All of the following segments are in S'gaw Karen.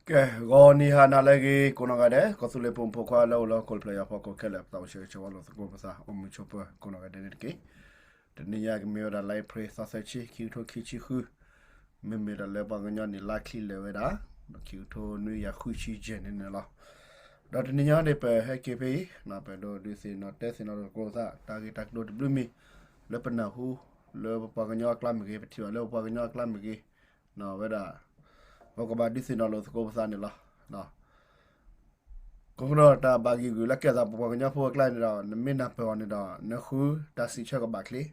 ကဲ, ဂီၤနံၤဟါနၤလၢအဂ့ၤ ကိးနီၢ်ဂၤဒဲး ကီၢ်သူလ့ၤဖိမုၣ်ဖိခွါလၢအိၣ်လၢဟီၣ်ခိၣ်ဖျၢၣ်ယာ်ဖီခိၣ်ခဲလၢာ် ပသးအိၣ်ဆၢဂ့ၤဆၢဝါလိာ်သကိးပသး အိၣ်မုာ်ဆိးပၢၤကိးနီၢ်ဂၤဒဲးန့ၣ်တက့ၢ်. တနံၤညါကမ့ၢ်ဝဲဒၣ် လါအ့ဖြ့ၣ်သီသၢဆံ ခံကထိခံဆံဃု, မ့မ့ၢ်ဒၣ်လၢပှၤကညီနံၣ်လါချံလၢာ်ဝဲဒၣ် ခံကထိနွံကယၤဃုဆံယဲၢ်န့ၣ်န့ၣ်လီၤ. ဒီးတနံၤညါန့ၣ် ပဟဲက့ၤဖဲအံၤ ပဒိးဒုးသ့ၣ်နီၣ်တဲသ့ၣ်နီၣ်လိာ်သကိးပသး တၢ်ဂ့ၢ်တၢ်ကတိၤတဘျုးမံၤ လၢပနၢ်ဟူ လၢပပှၤကညီအကျါမ့ၢ်ဂ့ၤ ပထံၣ်ဘၣ်လၢပပှၤကညီအကျါမ့ၢ်ဂ့ၤ, ဝဲဒၣ် ပကဘၣ်ဒုးသ့ၣ်နီၣ်လိာ်သကိးပသးန့ၣ်လီၤ. အဃိဒီးတၢ်ဘၣ်ဂံာ်ဂုာ်လၢကဲသးပပှၤကညီဖိအကျါန့ၣ်ဒီး နမ့ၢ်နၢ်ပၢၢ်အီၤန့ၣ်ဒီး နဃုတၢ်စံးဆၢကဘၣ်ချ့,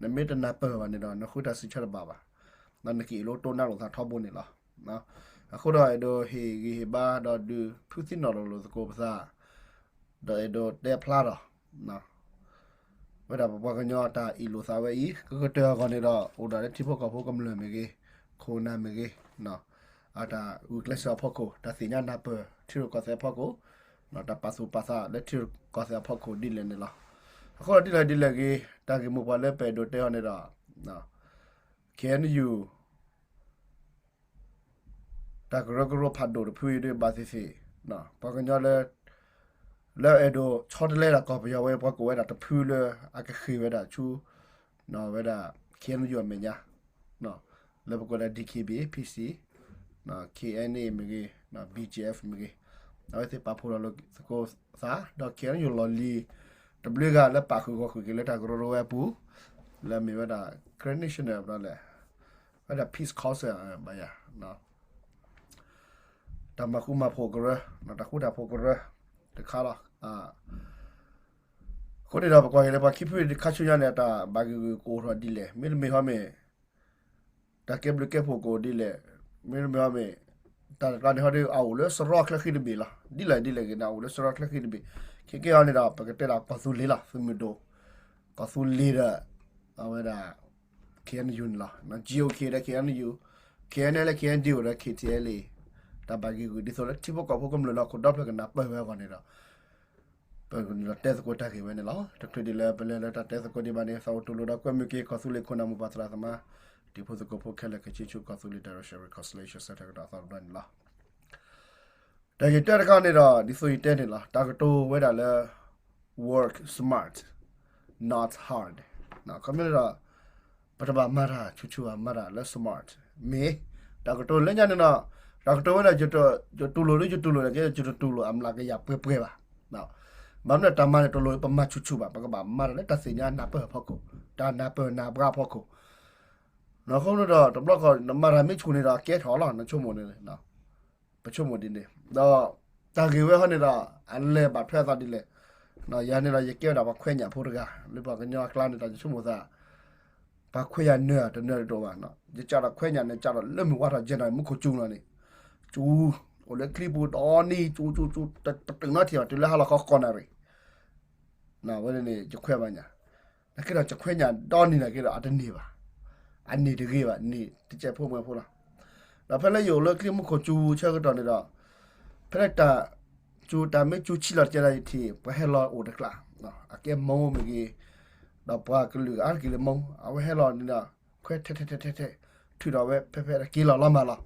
နမ့ၢ်တနၢ်ပၢၢ်ဘၣ်န့ၣ်ဒီး နဃုတၢ်စံးဆၢတဘၣ်ဘၣ်. ဒီးနကအ့ၣ်လိတိနါလိာ်သးထီဘိန့ၣ်လီၤ. အဃိဒီးအဲၣ်ဒိးဟ့ၣ်ဂံၢ်ဟ့ၣ်ဘါဒီးဒုးဖုးသ့ၣ်နီၣ်လိာ်သကိးပသး ဒီးအဲၣ်ဒိးတဲဖျါဒီး ဝဲဒၣ်ပပှၤကညီတၢ်အ့ၣ်လိာ်သးဝဲအံၤ ကကတၢၢ်အဂီၢ်န့ၣ်ဒီး အိၣ်ဒၣ်လၢထံဖိကီၢ်ဖိကမျၢၢ်မ့ၢ်ဂ့ၤ, ခိၣ်နၢ်မ့ၢ်ဂ့ၤ, အတၢ်ဂုာ်ကျဲးစၢးအဖီခိၣ်, တၢ်သ့ၣ်ညါနၢ်ပၢၢ်ထံရူၢ်ကီၢ်သဲးအဖီခိၣ်, တၢ်ပာ်သူၣ်ပာ်သးလၢထံရူၢ်ကီၢ်သဲးအဖီခိၣ်ဒ်လဲၣ်န့ၣ်လီၤ. အဃိဒီးဒ်လဲၣ်ဒ်လဲၣ်ဂ့ၤ တၢ်ဂ့ၢ်မိၢ်ပှၢ်လၢပအဲၣ်ဒိးတဲအီၤန့ၣ်ဒီး KNU တၢ်ကရၢကရိဖးဒိၣ်တဖုအံၤဒ်ဘၣ်သ့ၣ်သ့ၣ်, ပှၤကညီလၢ လၢအဲၣ်ဒိးဆီတလဲဒၣ်ကီၢ်ပယီၤဝဲ ပှၤကိးဝဲဒၣ်တဖုလၢအကဃ့ၢ်ဝဲဒၣ်ဆူ ဝဲဒၣ် KNU အမဲာ်ညါ လၢပကိးဒၣ် DKBA PC, KNA မ့ၢ်ဂ့ၤ, BGF မ့ၢ်ဂ့ၤ, အဝဲသ့ၣ်ပာ်ဖှိၣ်ဒီးလိာ်သကိးသး ဒီး KNU လီၢ်လံၤ တဘျုးဂၤလၢပာ်ဃုာ်ဂီၢ်ဃုာ်က့ၤလၢတၢ်ကရၢကရိဝဲအပူၤ, လၢအမ့ၢ်ဝဲဒၣ် Karen National ဘျီလဲၣ်, ဝဲဒၣ် Peace Council ဘၣ်ယၤ တၢ်မၤဃူမၤဖိးကရၢ, တၢ်ဃူတၢ်ဖိးကရၢတခါလီၤ. အဃိန့ၣ်ဒီး ပကွၢ်က့ၤလၢပှၤခံဖုအံၤခါဆူညါန့ၣ် အတၢ်ဘၣ်ဂံာ်ဂုာ်ကအိၣ်ထီၣ်ဒ်လဲၣ်, မ့တမ့ၢ်ဟီမ့ၢ် တၢ်ကဲဘျုးကဲဖှိၣ်ကအိၣ်ဒ်လဲၣ်, မ့တမ့ၢ်ဟီမ့ၢ် တၢ်တကျါန့ၣ်ဟီဒီး အအိၣ်လၢစရီချၢဃံတဘ့ၣ်လီၤ. ဒ်လဲၣ်ဒ်လဲၣ်ဂ့ၤန့ၣ် အအိၣ်လၢစရီချၢဃံတဘ့ၣ်. ခဲကဲအံၤန့ၣ်ဒီး ပကတဲဒၣ်ကီၢ်သူလ့ၤလီၤ, သုးမုၢ်ဒိၣ်, ကီၢ်သူလ့ၤဒီး အဝဲဒၣ် KNU န့ၣ်လီၤ. GOK ဒီး KNU, KNLA KNDO ဒီး KTLA တၢ်ဘၣ်ဂံာ်ဂုာ်ဒ်သိးလၢထံဖိကီၢ်ဖိကမျၢၢ်လၢဟီၣ်ခိၣ်ဒီဖျၢၣ်ကနၢ်ပၢၢ်ဝဲအဂီၢ်န့ၣ်ဒီး ပကတဲသကိးတၢ်ဂ့ၢ်ဝဲန့ၣ်လီၤ. တချုးဒ်လၢပလဲၤလၢတၢ်တဲသကိးဒံးဘၣ်န့ၣ် သးအိၣ်တူၢ်လိာ်ဒီးကွဲမုာ်က့ၤ ကီၢ်သူလ့ၤခိၣ်နၢ်မိၢ်ပၢ်သရၣ်သမါ တံၤဖိသကိးဖိခဲလၢာ် ကဆံဆူ ကီၢ်သူလ့ၤ Direction Reconciliation Centre ကဒီးအသီတဘျီန့ၣ်လီၤ. တၢ်ဂ့ၢ်တၢတခါန့ၣ်ဒီး ဒ်သိးယတဲန့ၣ်လီၤ, တၢ်ကတိၤဝဲဒၣ်လၢ work smart, not hard. ခီမ့ၢ်န့ၣ်ဒီး ပတဘၣ်မၤတၢ်ဆူၣ်ဆူၣ်ဘၣ်, မၤတၢ်လၢ smart မ့ၢ် တၢ်ကတိၤလၢညါန့ၣ်ဒီး တၢ်ကတိၤဝဲန့ၣ် ယတူၢ်လိာ်လၢယတူၢ်လိာ်န့ၣ်က့ ယတတူၢ်လိာ်အမျးကယၤပှဲၤပှဲၤဘၣ်. ဘၣ်မနုၤတၢ်မၤန့ၣ် တလိၣ်ပမၤဆူၣ်ဆူၣ်ဘၣ်, ပကဘၣ်မၤတၢ်လၢတၢ်သ့ၣ်ညါနၢ်ပၢၢ်အဖီခိၣ်, တၢ်နၢ်ပၢၢ်နၢ်ပှၢ်အဖီခိၣ်. အဃိန့ၣ်ဒီး တဘျီဃီ နမၤတၢ်မ့ၢ်ဆူၣ်န့ၣ်ဒီး ကဲထီၣ်လီၤ နဆိကမိၣ်န့ၣ် ပဆိကမိၣ်ဒ်န့ၣ်, ဒီးတၢ်ဂ့ၢ်ဝဲဟီန့ၣ်ဒီး အလဲၤဘၣ်ထွဲအသးဒ်လဲၣ်. ယၤန့ၣ်ဒီး ယကဲဝဲဒၣ်ပှၤခွဲးညၣ်ဖိတဂၤ လၢပှၤကညီအကျါန့ၣ်ဒီး ယဆိကမိၣ်သး ပှၤခွဲးညၣ်နၢၤတနၢၤတဒိၣ်ဘၣ်, ယကးဒီးခွဲးညၣ်န့ၣ် ကးဒီးလၢမုၢ်ဝါထီၣ်ကဲနီၤ မူခိၣ်ကၠူလီၤန့ၣ်, ကၠူ အိၣ်လၢချံပူၤဒီနံၤ ကၠူကၠူကၠူ တတုၤနီတထံၣ်ဘၣ် တုၤလၢဟါလီၤခီဃိးနၣ်ရံၣ် ဝဲန့ၣ်န့ၣ် ယခွဲးဘၣ်ညၣ်, နာ်က့ဒီး ကခွဲးညၣ်ဒီနံၤနာ်က့ဒီး အတန့ၢ်ဘၣ်, အန့ၢ်တဂ့ၤဘၣ်, န့ၢ်တစဲးဖိမွဲဖိလီၤ. ဒီးဖဲလၢယအိၣ်လၢချံမူခိၣ်စူၤဆၢကတီၢ်န့ၣ်ဒီး ဖဲလၢတၢ်စူၤတၢ်မ့ၢ်စူၤဆံးလီၤတကဲဒၣ်ယထံၣ် ပှၤဟဲလီၤအိၣ်တကျါ, အကဲမိၢ်မ့ၢ်ဂ့ၤ, ဒီးပှၤကလုာ်အါတက့ၢ်လၢမိၢ် အဝဲဟဲလီၤန့ၣ်ဒီး ခွဲးထဲထဲထဲထဲထဲ ထုးထီၣ်ဝဲဖဲဖဲတက့ၢ်လီၤလီၤမၢ်လီၤ.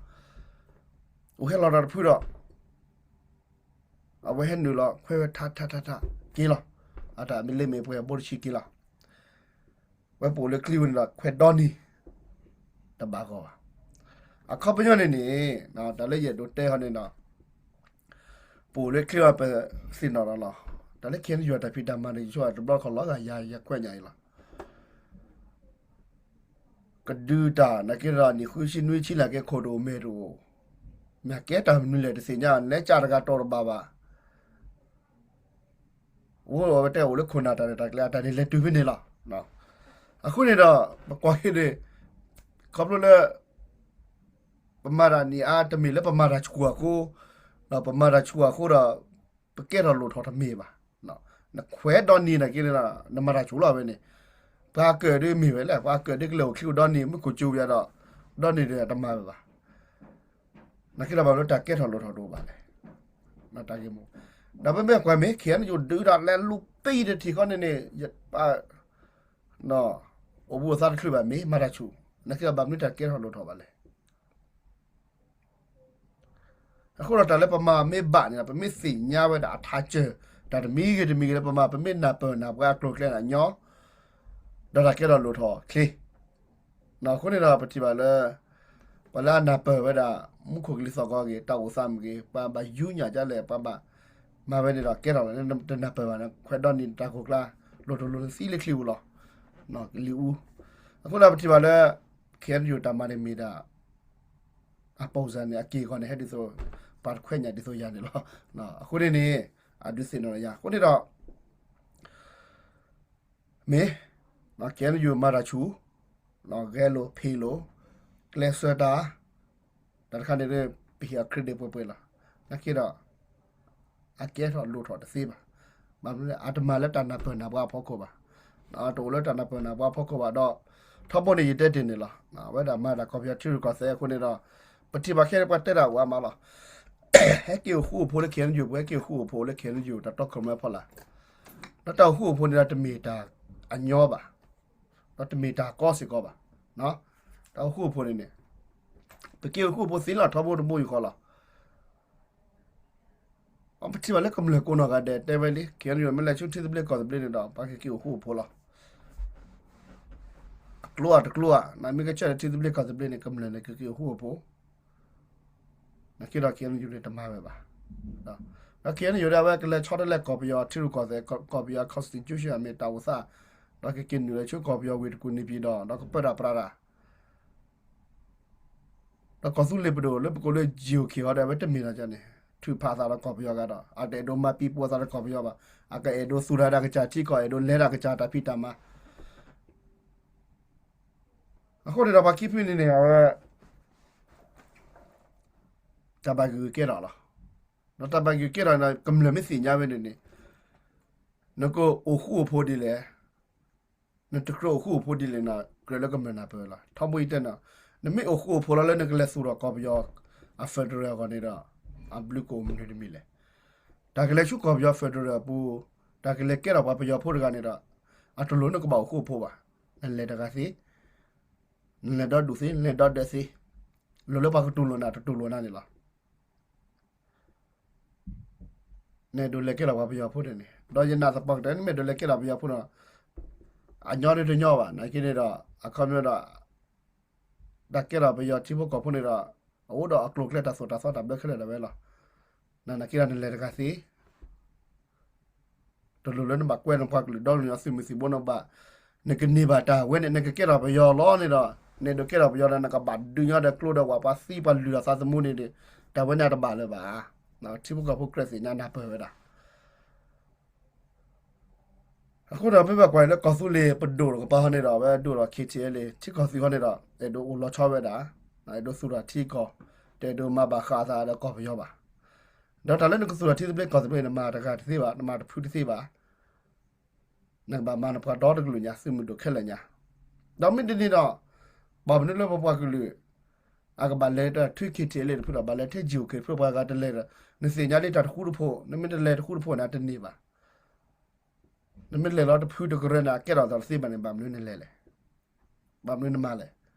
အိၣ်ဟဲလီၤဒီးတဖုဒီး အဝဲဟဲနုာ်လီၤ ခွဲးဝဲထါထါထါထါ က့ၤလီၤ. အတၢ်မ့ၢ်လ့မ့ၢ်ပှဲၤအဘိတဆံက့ၤလီၤ. ဝဲပအိၣ်လၢချံဝဲန့ၣ်ဒီး ခွဲးဒီနံၤ တဘၣ်ဂီၢ်ဘၣ်. အခီပညီန့ၣ်န့ၣ် တၢ်လၢယအဲၣ်ဒိးတဲဟီန့ၣ်ဒီး ပအိၣ်လၢချံဝဲပသ့ၣ်နီၣ်ဒီးလီၤ. တၢ်လၢ ခ့ၣ်အဲၣ်ယူၣ် တၢ်ဖံးတၢ်မၤန့ၣ် ယဆိကမိၣ်တဘျီတခီၣ်လီၤဂာ်ယၤ ယခွဲးညၣ်အံၤလီၤ. ကဒုးတၢ်နာ်က့ဒီး နံၣ်ဃုဆံနွံဆံလၢက့ ခိၣ်တအိၣ်မဲာ်တအိၣ်, မ့ၢ်ကဲတၢ်မနုၤလဲၣ်တသ့ၣ်ညါ, လဲၤကၢ်တဂၤတီၤတဘၣ်ဘၣ်. အိၣ်ဝဲတဲအိၣ်လၢခိၣ်နၢ်တၢ်န့ၣ် တၢ်ကျဲအတၢ်န့ၣ်လဲၤတုၤဖဲန့ၣ်လီၤ. အဃိန့ၣ်ဒီး ပကွၢ်က့ၤန့ၣ် ခီဖျိလၢ ပမၤတၢ်န့ၣ်အါ တမ့ၢ်လၢပမၤတၢ်ဆူၣ်အဃိ, ဒီးပမၤတၢ်ဆူၣ်အဃိဒီး ပကဲထီၣ်လိၣ်ထီၣ်တမ့ၢ်ဘၣ်. နခွဲးဒီနံၤနာ်က့န့ၣ်ဒီး နမၤတၢ်ဆူၣ်လီၤဝဲန့ၣ်, ပှၤကၢၣ်ဒုးမ့ၢ်ဝဲလဲၣ်, ပှၤကၢၣ်ဒုးကလဲၤအိၣ်ချံအိၣ်ဒီနံၤ မုၢ်ခိၣ်စူၤဝဲဒီး ဒီနံၤဒီးတမၤဝဲဘၣ်. နာ်က့ဒီးဘၣ်မနုၤတၢ်ကဲထီၣ်လိၣ်ထီၣ်တအိၣ်ဘၣ်လဲၣ်. ဒီးပမ့ၢ်ကွၢ်မ့ၢ် ခ့ၣ်အဲၣ်ယူၣ် ဒုးတၢ်လဲၤလူၤပံတထံၣ်ဃီန့ၣ်န့ၣ် အိၣ်ဘူးအိၣ်သါတချုးဘၣ် မ့ၢ်မၤတၢ်ဆူၣ်, နာ်က့ဒီးဘၣ်မနုၤတၢ်ကဲထီၣ်လိၣ်ထီၣ်ဘၣ်လဲၣ်. အဃိဒီးတၢ်လၢပမၤမ့ၢ်ဘၣ်န့ၣ် ပမ့ၢ်သ့ၣ်ညါဝဲဒၣ်အထးစၢၤ တၢ်တမံၤဂ့ၤတမံၤဂ့ၤလၢပမၤ ပမ့ၢ်နၢ်ပၢၢ်နၢ်ပှၤအကျိၤအကျဲန့ၣ်အညီ ဒီးတၢ်ကဲထီၣ်လိၣ်ထီၣ်ချ့. အဃိန့ၣ်ဒီးပထံၣ်ဘၣ်လၢ ပှၤလၢအနၢ်ပၢၢ်ဝဲဒၣ် မူခိၣ်ကလံၤသီၣ်ဂီၤဂ့ၤ တၢ်အိၣ်သးမ့ၢ်ဂ့ၤ ပှၤဘၣ်ယူညၣ်ဒ်လဲၣ် ပှၤဘၣ်မၤဝဲန့ၣ်ဒီးကဲထီၣ်လီၤ. တနၢ်ပၢၢ်ဘၣ်န့ၣ် ခွဲးဒီနံၤတၢ်ခိၣ်ကျါ လိၣ်တလိၣ်သံလၢချံပူၤလီၤ. ကလံၤအူ. အဃိဒီးပထံၣ်ဘၣ်လၢ ခ့ၣ်အဲၣ်ယူၣ် တၢ်မၤန့ၣ်မ့ၢ်ဒၣ် အပိစၢ်န့ၣ် အက့ၢ်အဂီၤန့ၣ် ဟဲဒ်သိး ပှၤတခွဲးညၣ်ဒ်သိးယၤန့ၣ်လီၤ. အဃိန့ၣ်န့ၣ် အဒုးသ့ၣ်နီၣ်လီၤယၤ အဃိန့ၣ်ဒီး မ့ၢ် ခ့ၣ်အဲၣ်ယူၣ် မၤတၢ်ဆူၣ် ဂဲၤလိာ်ဖံးလိာ် ကျဲးစၢးတၢ် တၢ်တခါန့ၣ် ပဟ့ၣ်အီၤ credit ပှဲၤပှဲၤလီၤ. နာ်က့ဒီး အကဲထီၣ်လိၣ်ထီၣ်တသ့ဘၣ်. ဘၣ်မနုၤလဲၣ် အတမၤလၢတၢ်နၢ်ပၢၢ်နၢ်ပှၤအဖီခိၣ်ဘၣ်. တအိၣ်လၢတၢ်နၢ်ပၢၢ်နၢ်ပှၤအဖီခိၣ်ဘၣ်ဒီး ထီဘိန့ၣ် ယတဲတ့ၢ်န့ၣ်လီၤ. အဝဲဒၣ်မၤတၢ်ကီၢ်ပယီၤထံရူၢ်ကီၢ်သဲးအဃိန့ၣ်ဒီး ပထံၣ်ဘၣ်ခဲအံၤ ပှၤတဲတၢ်အိၣ်အါမးလီၤ. ဟဲက့ၤအိၣ်ဃူအိၣ်ဖိးလၢ ခ့ၣ်အဲၣ်ယူၣ် ပှၤဟဲက့ၤအိၣ်ဃူအိၣ်ဖိးလၢ ခ့ၣ်အဲၣ်ယူၣ် တၢ်တီခိၣ်ရိၣ်မဲအဖီလာ်, ဒီးတၢ်အိၣ်ဃူအိၣ်ဖိးန့ၣ်ဒီး တမ့ၢ်တၢ်အညီဘၣ်, ဒီးတမ့ၢ်တၢ်ကီစ့ၢ်ကီးဘၣ်. တၢ်အိၣ်ဃူအိၣ်ဖိးန့ၣ်န့ၣ် ပက့ၤအိၣ်ဃူအိၣ်ဖိးသ့လီၤ ထီဘိတဘိယူၢ်ဃီလီၤ. ပထံၣ်ဘၣ်လၢကမျၢၢ်ကိးနီၢ်ဂၤဒဲးတဲဝဲလံ ခ့ၣ်အဲၣ်ယူၣ် မ့ၢ်လဲၤဆူထံသဘျ့ကီၢ်သဘျ့န့ၣ်ဒီး ပှၤကက့ၤအိၣ်ဃူအိၣ်ဖိးလီၤ. ကျိဧါတကျိဧါ, နမ့ၢ်ကဆၢထၢၣ်ထံသဘျ့ကီၢ်သဘျ့န့ၣ် ကမျၢၢ်န့ၣ် ကက့ၤအိၣ်ဃူအိၣ်ဖိး နာ်က့ဒီး ခ့ၣ်အဲၣ်ယူၣ် န့ၣ် တမၤဝဲဘၣ်. ဒီး ခ့ၣ်အဲၣ်ယူၣ် ဒၣ်ဝဲကလဲၤဆီတလဲကီၢ်ပယီၤထံရူၢ်ကီၢ်သဲး ကီၢ်ပယီၤ constitution အမ့ၢ်တၢ်အိၣ်သး, ဒီးကက့ၤနုာ်လီၤဆူကီၢ်ပယီၤဝ့ၢ်တကူၣ်န့ၣ်ပၠံၣ်ဒီး ဒီးကပၢတၢ်ပြးတၢ် ဒီးကီၢ်သူလ့ၤပဒိၣ်လၢပကိးလၢ ယိၤခ့ၣ် ဟီဒီး အဝဲတမ့ၢ်လီၤန့ၣ် ထုးဖးအသးဒီးကီၢ်ပယီၤဂၤဒီး အတအဲၣ်ဒိးမၤပံၤပူၤအသးဒီးကီၢ်ပယီၤဘၣ်, အကအဲၣ်ဒိးသူၣ်တၢ်ဒီးကစၢ်ထံကီၢ် အဲၣ်ဒိးလဲၤတၢ်ကစၢ်တၢ်ဖံးတၢ်မၤ အဃိန့ၣ်ဒီး ပှၤခံဖုန့ၣ်န့ၣ် အဝဲ တၢ်ဘၣ်ဂ့ၢ်ကဲထီၣ်လီၤ. ဒီးတၢ်ဘၣ်ဂ့ၢ်ကဲထီၣ်န့ၣ် ကမျၢၢ်မ့ၢ်သ့ၣ်ညါဝဲန့ၣ်န့ၣ် နကအိၣ်ဃူအိၣ်ဖိးဒ်လဲၣ်, နတကြၢးအိၣ်ဃူအိၣ်ဖိးဒ်လဲၣ်န့ၣ် ကြၢးလၢကမျၢၢ်နၢ်ပၢၢ်လီၤ. ထီဘိအံၤတဲန့ၣ် နမ့ၢ်အိၣ်ဃူအိၣ်ဖိးလီၤလၢနကလဲၤသူၣ်ထီၣ်ကီၢ်ပယီၤအ federal အဂီၢ်န့ၣ်ဒီး အဘျုးကအိၣ်မနုၤတမံၤလဲၣ်. တၢ်ကလဲၤဆူကီၢ်ပယီၤ federal အပူၤ, တၢ်ကလဲၤကဲထီၣ်ပှၤပယီၤဖိတဂၤန့ၣ်ဒီး အတလိၣ်လၢနကဘၣ်အိၣ်ဃူအိၣ်ဖိးဘၣ်. နလဲၤတဂၤသ့, နလဲၤဒီဒူၣ်သ့, နလဲၤဒီဒဲးသ့, လိၣ်လၢပှၤကတူၢ်လိာ်နၤ တတူၢ်လိာ်နၤန့ၣ်လီၤ. နအဲၣ်ဒိးလဲၤကဲထီၣ်ပှၤပယီၤဖိန့ၣ်န့ၣ် ဒီးယနာ်သပှၢ်ကတၢၢ် နမ့ၢ်အဲၣ်ဒိးလဲၤကဲထီၣ်ပယီၤဖိန့ၣ် အညီဒုးတညီဘၣ်. နာ်က့န့ၣ်ဒီး အခီပညီဒီး တၢ်ကဲထီၣ်ပယီၤထံဖိကီၢ်ဖိန့ၣ်ဒီး အအိၣ်ဒီးအကျိၤအကျဲတၢ်သိၣ်တၢ်သီတၢ်ဘျၢခဲလၢာ်ဒၣ်ဝဲလီၤ. နနာ်က့ဒီးနလဲၤတဂၤသ့ တလိၣ်လၢနဘၣ်ကွဲနပှၤကလုာ်ဒီကလုာ် သုးမုၢ်သံၣ်ဘိ နဘၣ်, နကန့ၢ်ဘၣ်တၢ်ဝဲန့ၣ် နကကဲထီၣ်ပယီၤလီၤန့ၣ်ဒီး နအဲၣ်ဒိးကဲထီၣ်ပယီၤဒီး နကဘၣ်ဒုးညီဒီးကျိဒီးဝဲ ပှၤသံပှၤလုၢ်အသးသမူန့ၣ်ဒီး တၢ်ဝဲန့ၣ်တဘၣ်လၢၤဘၣ်. ထံဖိကီၢ်ဖိကြၢးသ့ၣ်ညါနၢ်ပၢၢ်ဝဲဒၣ် အဃိဒီးမ့ၢ်ဘၣ်ကွၢ်လၢကီၢ်သူလ့ၤပဒိၣ်တကပၤဟီန့ၣ်ဒီး အဝဲဒိၣ်ဒီး ခ့ၣ်ထံၣ်အဲၣ်လ့ၣ် ထံကီၢ်သုးဟီန့ၣ်ဒီး အဲၣ်ဒိးအိၣ်လီၤဆီဝဲဒၣ်, အဲၣ်ဒိးသူၣ်ထီၣ်ထံကီၢ်, တအဲၣ်ဒိးမၤဘၣ်ဃးအသးဒီးကီၢ်ပယီၤဘၣ်. ဒီးတၢ်လၢနကသူၣ်ထီၣ်ထံသဘျ့ကီၢ်သဘျ့န့ၣ် နမၤတဂၤတသ့ဘၣ်, နမၤတဖုတသ့ဘၣ်. နကဘၣ်မၤနပှၤဒီတကလုာ်ညါ သုးမုၢ်ဒိၣ်ခဲလၢာ်ညါ, ဒီးမ့ၢ်တန့ၣ်ဒီး ဘၣ်မနုၤလၢပပှၤကလုာ် အကဘၣ်လဲၤတၢ်ထု KTLA တဖုဒီး ဘၣ်လဲၤထဲ GOK တဖု ပှၤဂၤတလဲၤဒီး နသ့ၣ်ညါလံတၢ်တဃူတဖိး, နမ့ၢ်တလဲၤတဃူတဖိးန့ၣ် တန့ၢ်ဘၣ်. နမ့ၢ်လဲၤလီၤတဖုတကရၢန့ၣ် အကဲထီၣ်သးတသ့ဘၣ်န့ၣ် ဘၣ်မနုၤနလဲၤလဲၣ်, ဘၣ်မနုၤနမၤလဲၣ်,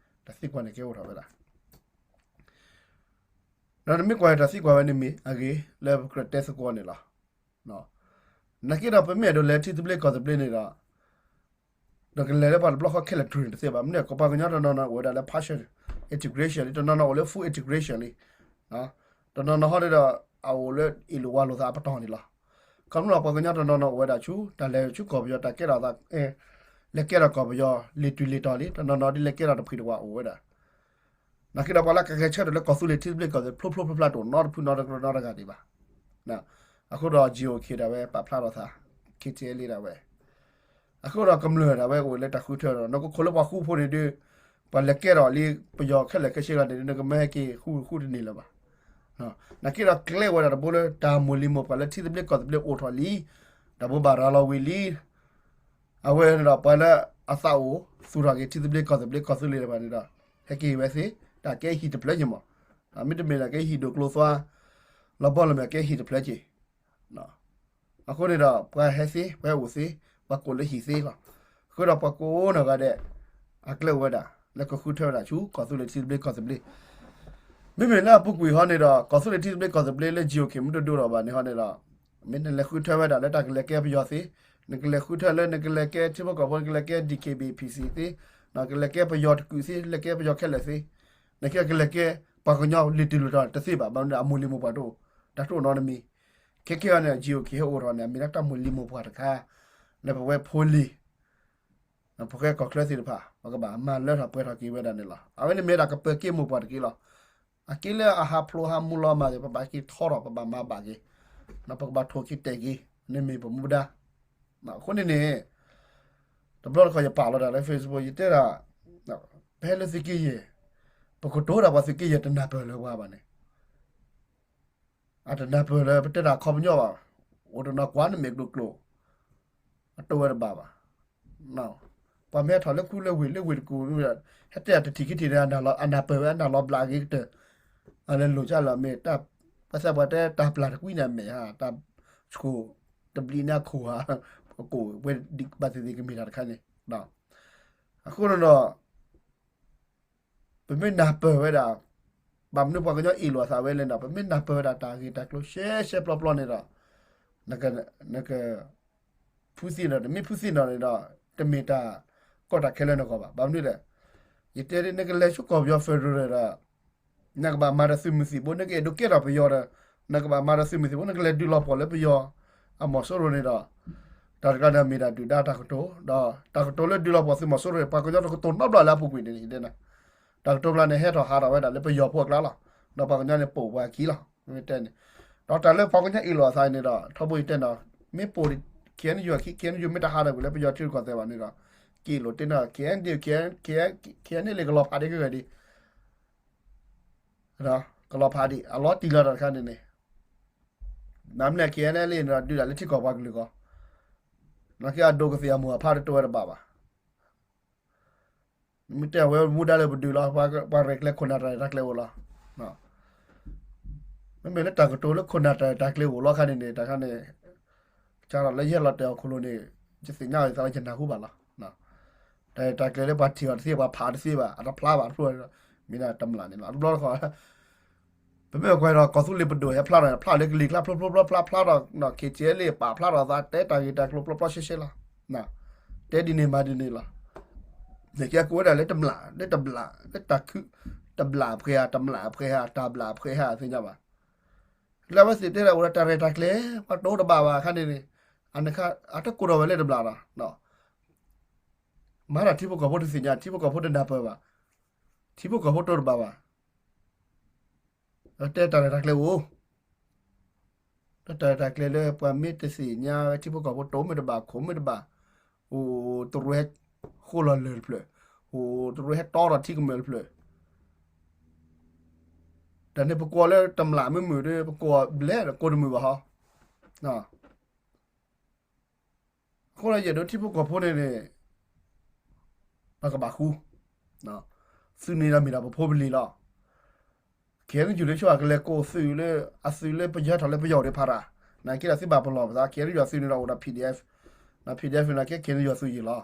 တၢ်သံကွၢ်န့ၣ်ကဲအိၣ်ထီၣ်ဝဲဒၣ် ဒီးနမ့ၢ်ကွၢ်တၢ်သံကွၢ်ဝဲန့ၣ်မ့ၢ်အဂ့ၤ လၢပကြၢးတဲသကိးန့ၣ်လီၤ. နာ်က့ဒီးပမ့ၢ်အဲၣ်ဒိးလဲၤထံသဘျ့ကီၢ်သဘျ့န့ၣ်ဒီး ဒီးကလဲၤလၢပှၤတဘျီဃီခဲလၢာ်တြူၢ်န့ၣ်တသ့ဘၣ်. မ့ၢ်န့ၣ် ပှၤကညီတနီၤနီၤအိၣ်ဝဲဒၣ်လၢ partial integration လံ, တနီၤနီၤအိၣ်လၢ full integration လံ. တနီၤနီၤဟီန့ၣ်ဒီး အအိၣ်လၢအ့ၣ်လိာ်ဝါလိာ်သးအပတီၢ်န့ၣ်လီၤ. ခီဖျိလၢပှၤကညီတနီၤနီၤအိၣ်ဝဲဒၣ်ဆူ တၢ်လဲၤဆူကီၢ်ပယီၤ တၢ်ကဲထီၣ်သး လဲၤကဲထီၣ်ကီၢ်ပယီၤ လံာ်တူၢ်လံာ်တီၤလံ, တနီၤနီၤဒ်လဲၤကဲထီၣ်တဖှံတဝးအိၣ်ဝဲဒၣ်. နာ်က့ဒီးပှၤလၢကဂဲၤဆၢထၢၣ်လၢကီၢ်သူလ့ၤထံသဘျ့ကီၢ်သဘျ့ ဖျိဖျိဖျါဖျါတအိၣ်နီတဖုနီတကရၢနီတဂၤဒံးဘၣ်. အဃိဒီး GOK ဒၣ်ဝဲပာ်ဖျါထီၣ်သး, KTLA ဒၣ်ဝဲ အဃိဒီးကမျၢၢ်ဒၣ်ဝဲအိၣ်လၢတၢ်ဃုထၢဒီး နကခိၣ်လၢပှၤဃူဖိန့ၣ်ဒီး ပှၤလဲၤကဲထီၣ်လံ ပယီၤခဲလၢာ်ခဲဆ့လီၤန့ၣ် နကမၢဟဲက့ၤဃူဃူတန့ၢ်လၢၤဘၣ်. နာ်က့ဒီးကျဲဝဲဒၣ်တဘိလၢတၢ်မိၢ်လံၤမိၢ်ပှၢ်လၢထံသဘျ့ကီၢ်သဘျ့အိၣ်ထီၣ်လံ, တၢ်ဘိးဘၣ်ရၤလီၤဝံၤလံ အဝဲန့ၣ်ဒီးပှၤလၢအသးအိၣ်သူၣ်ထီၣ်က့ၤထံသဘျ့ကီၢ်သဘျ့ကီၢ်သူလ့ၤတဖၣ်န့ၣ်ဒီး ဟဲက့ၤဝဲသ့, တၢ်ကဲဟံၣ်တဖျၢၣ်က့ၤမး, မ့တမ့ၢ်ဒီးကဲဟံၣ်ဒိၣ်ကျိၤသွါ လီၤဘီလီၤမုၢ်ကဲဟံၣ်တဖျၢၣ်က့ၤ. အဃိန့ၣ်ဒီး ပှၤဟဲသ့ ပှၤအိၣ်သ့ ပှၤကိးလၢဟံၣ်သ့လီၤ. အဃိဒီးပှၤကိးနီၢ်ဂၤဒဲး အကျဲအိၣ်ဝဲဒၣ် လၢကဃုထၢဝဲဒၣ်ဆူ ကီၢ်သူလ့ၤထံသဘျ့ကီၢ်သဘျ့ မ့မ့ၢ်လၢအပူၤကွံာ်ဟီန့ၣ်ဒီး ကီၢ်သူလ့ၤထံသဘျ့ကီၢ်သဘျ့ လၢ GOK မ့ၢ်တဒိၣ်ထီၣ်ဘၣ်န့ၣ်ဟီန့ၣ်ဒီး မ့ၢ်နလဲၤဃုထၢဝဲဒၣ်လၢတၢ်ကလဲၤကဲပယီၤသ့, နကလဲၤဃုထၢလၢနကလဲၤကဲထံဖိကီၢ်ဖိ နကလဲၤကဲ DKBA PC သ့, နကလဲၤကဲပယီၤတကုာ်သ့, လဲၤကဲပယီၤခဲလၢာ်သ့, နကလဲၤကဲပှၤကညီလံာ်တူၢ်လံာ်တီၤတသ့ဘၣ်, ဘၣ်မနုၤအမိၢ်လံၤမိၢ်ပှၢ်တအိၣ်, တၢ်တအိၣ်နီတမံၤ. ခဲကဲအံၤန့ၣ် GOK ဟဲအိၣ်ထီၣ်န့ၣ် အမ့ၢ်ဒၣ်တၢ်မိၢ်လံၤမိၢ်ပှၢ်တခါ လၢပဝဲဖိလံၤ ပှၤကီၢ်ချၢသ့ၣ်တဖၣ် ပကဘၣ်မၤလၢထီၣ်ပှဲၤထီၣ်က့ၤဝဲဒၣ်န့ၣ်လီၤ. အဝဲန့ၣ်မ့ၢ်ဒၣ်ကပၢၤက့မိၢ်ပှၢ်တက့ၢ်လီၤ. အက့လၢအဟးဖျိးဟးမူလီၤမၢ် ပဘၣ်က့ၤထီထီၣ် ပဘၣ်မၤဘၣ်က့ၤ, ပကဘၣ်ထိၣ်က့ၤတဲာ်က့ၤ, န့ၣ်မ့ၢ်ပမူဒါ. အဃိန့ၣ်န့ၣ် တဘျီတခီၣ်ယပာ်လီၤတၢ်လၢ Facebook ယတဲဒၣ် ပဟဲလၢသုးက့ယဲၢ်, ပကတိၤဒၣ်ပှၤသုးက့ယဲၢ်တနၢ်ပၢၢ်လၢၤပှၤဘၣ်န့ၣ် အတနၢ်ပၢၢ်လၢပတဲတၢ်ခီပညီဘၣ်, အိၣ်တနီၤကွၢ်နမဲာ်ကျိၤကျိၤ, အတိၢ်ဝဲတဘၣ်ဘၣ်. ပှၤမ့ၢ်ဟဲထီၣ်လၢခူလၢဝ့ၢ်လၢဝ့ၢ်တကူၣ်, ဟဲတဲတထံၣ်ခံထံၣ်န့ၣ် အနၢ်ပၢၢ်ဝဲ အနၢ်လီၤဘျးက့ၤကတၢၢ်, အလၢလိာ်ကလီၤမ့ၢ်, ပသးပှၢ်တဲတၢ်ပျၢ်တကွံန့ၣ်အမဲာ်ဧါ, တၢ်ဆိၣ်တဘျံးန့ၣ်အခိၣ်ဧါ, ပကိးဝဲဒ်ဘၣ်သ့ၣ်သ့ၣ်ကမ့ၢ်တၢ်တခါန့ၣ်. အဃိန့ၣ်ဒီး ပမ့ၢ်နၢ်ပၢၢ်ဝဲဒၣ်, ဘၣ်မနုၤပှၤကညီအ့ၣ်လိာ်အသးဝဲလဲၣ်န့ၣ်, ပမ့ၢ်နၢ်ပၢၢ်ဝဲဒၣ်တၢ်ဂ့ၢ်တၢ်ကျိၤရှဲရှဲပျီပျီန့ၣ်ဒီး, နက, နက, ဖုးသံၣ်ဒီး နမ့ၢ်ဖုးသံၣ်ဒီးန့ၣ်ဒီး, တမ့ၢ်တၢ်ကီတၢ်ခဲလၢနဂီၢ်ဘၣ်. ဘၣ်မနုၤလဲၣ်, ယတဲဒ်နကလဲၤဆူကီၢ်ပယီၤ federal ဒီး နကဘၣ်မၤဒီးသုးမုၢ်သံၣ်ဘိ, နကအဲၣ်ဒိးကဲထီၣ်ပယီၤဒီး နကဘၣ်မၤဒီးသုးမုၢ်သံၣ်ဘိ, နကလဲၤဒုးလီၤပှီၢ်လၢပယီၤအမီၤစိရိၤန့ၣ်ဒီး, တၢ်တခါန့ၣ်မ့ၢ်ဒၣ်ဒုၣ်ဒါတၢ်ကတိၤ, ဒီးတၢ်ကတိၤလၢဒုးလီၤပှီၢ်သုးမီၤစိရိၤန့ၣ် ပှၤကညီတကတိၤနီတဘျီလၢအပူၤကွံာ်န့ၣ်, တၢ်ကတိၤဖျါန့ၣ် ဟဲထီၣ်ဟးထီၣ်ဝဲဒၣ်လၢပယီၤဖိအကျါလီၤ. ဒီးပှၤကညီန့ၣ်ပိာ်ပှၤခံလီၤ. မ့ၢ်တဲန့ၣ်, ဒီးတၢ်လၢပှၤကညီအ့ၣ်လိာ်အသးန့ၣ်ဒီး ထီဘိယတဲန့ၣ်, မ့ၢ်ပိာ် KNU ခံ KNU မ့ၢ်တဟးထီၣ်ကွံာ်လၢပယီၤထံရူၢ်ကီၢ်သဲးဘၣ်န့ၣ်ဒီး, က့ၤလိာ်တ့ၢ်န့ၣ် KNDO, KNLA ကလီၤဖးဒ်ကဂၤဒံး ကလီၤဖးဒံး အလီၤတံၢ်လီၤတၢ်တခါန့ၣ်န့ၣ်, နမ့ၢ် KNLA န့ၣ်ဒီး ဒုးဒၣ်လၢထံကီၢ်ပှၤကလုာ်ကီၢ်, နာ်က့အဒိကသ့ၣ်အမိၢ်အဖါတတိၢ်ဝဲတဘၣ်ဘၣ်. မ့ၢ်တဲဝဲမူဒါလၢပဒုးလီၤ, ပှၤရဲၣ်ကျဲၤခိၣ်နၢ်တၢ်ရဲၣ်တၢ်ကျဲၤအိၣ်လီၤ. မ့မ့ၢ်လၢတၢ်ကတိၤလၢခိၣ်နၢ်တၢ်ရဲၣ်တၢ်ကျဲၤအိၣ်လီၤခါန့ၣ်န့ၣ်, တၢ်ခါန့ၣ် ကၢ်ထီၣ်လၢယဟဲလီၤတဲာ်အီၤခိၣ်လိၤန့ၣ်, ယသ့ၣ်ညါအီၤယသးလၢယနၢ်ဟူဘၣ်လီၤ. တၢ်ရဲၣ်တၢ်ကျဲၤလၢပှၤထံၣ်အီၤတသ့ ပှၤဖးတသ့ဘၣ်, အတဖျါဘၣ်တဖျိ, မ့ၢ်ဒၣ်တမျၢ်န့ၣ်လီၤ. တဘျီတခီၣ် ပမ့ၢ်ကွၢ်ဒီး ကီၢ်သူလ့ၤပဒိၣ်ဟဲဖျါထီၣ်န့ၣ် ဖျါလၢကလံၤကျါဖျိဖျိဖျါဖျါထီၣ်, KTLA ပာ်ဖျါထီၣ်သး တဲတၢ်ဂ့ၢ်တၢ်ကျိၤဖျိဖျိရှဲရှဲလီၤ. တဲဒ်န့ၣ်မၤဒ်န့ၣ်လီၤ. နကဲကိးဝဲဒၣ်လၢတမျၢ်, လၢတမျၢ်, လၢတၢ်ခု, တမျၢ်အဖှဲဧါ, တမျၢ်အဖှဲဧါ, တမျၢ်အဖှဲဧါ သ့ၣ်ညါဘၣ်. လၢအဝဲသ့ၣ်တဲဒၣ်အိၣ်ဒီးတၢ်ရဲၣ်တၢ်ကျဲၤ, ပှၤတိၢ်တဘၣ်ဘၣ်ခါန့ၣ်န့ၣ်, အတကိးထီၣ်ဝဲလၢတမျၢ်ဒီး မၤတၢ်ထံဖိကီၢ်ဖိတသ့ၣ်ညါ, ထံဖိကီၢ်ဖိတနၢ်ပၢၢ်ဘၣ်, ထံဖိကီၢ်ဖိတိၢ်တဘၣ်ဘၣ်. တဲတၢ်ရဲၣ်တၢ်ကျဲၤအိၣ်, တၢ်ရဲၣ်တၢ်ကျဲၤလၢပှၤမ့ၢ်တသ့ၣ်ညါဝဲ ထံဖိကီၢ်ဖိတိၢ်မ့ၢ်တဘၣ် ခိၣ်မ့ၢ်တဘၣ်, အိၣ်တရူးဟဲဃိလီၤလၢၢ်တဖျၢၣ်, အိၣ်တရူးဟဲတီထီၣ်ထံကမၢၢ်တဖျၢၣ်. တၢ်န့ၣ်ပကိးလၢတမျၢ်မုာ်မုာ်ဒီး ပကိးဘျဲၣ်ဒီးကိးတမုာ်ဘၣ်ဟီ. အဃိဒီးယအဲၣ်ဒိးထံဖိကီၢ်ဖိန့ၣ်န့ၣ် ပကဘၣ်ဃူ, သုးန့ၣ်ဒီးမ့ၢ်ဒၣ်ပဖိပလံၤလီၤ. ခဲအံၤန့ၣ် ယိၤလၢဆိကလဲၤကိးသုးလၢအသုးလၢပယီၤထီၣ်လၢပယီၤဒံးဖးရၣ်, နာ်က့ဒီးသုဘၣ်ပလီၢ်ပသး ခဲအံၤန့ၣ် ယိၤသုးန့ၣ်ဒီးအိၣ်ဒီး PDF, နာ်က့ ခဲအံၤန့ၣ် ယိၤသုးယံာ်လီၤ.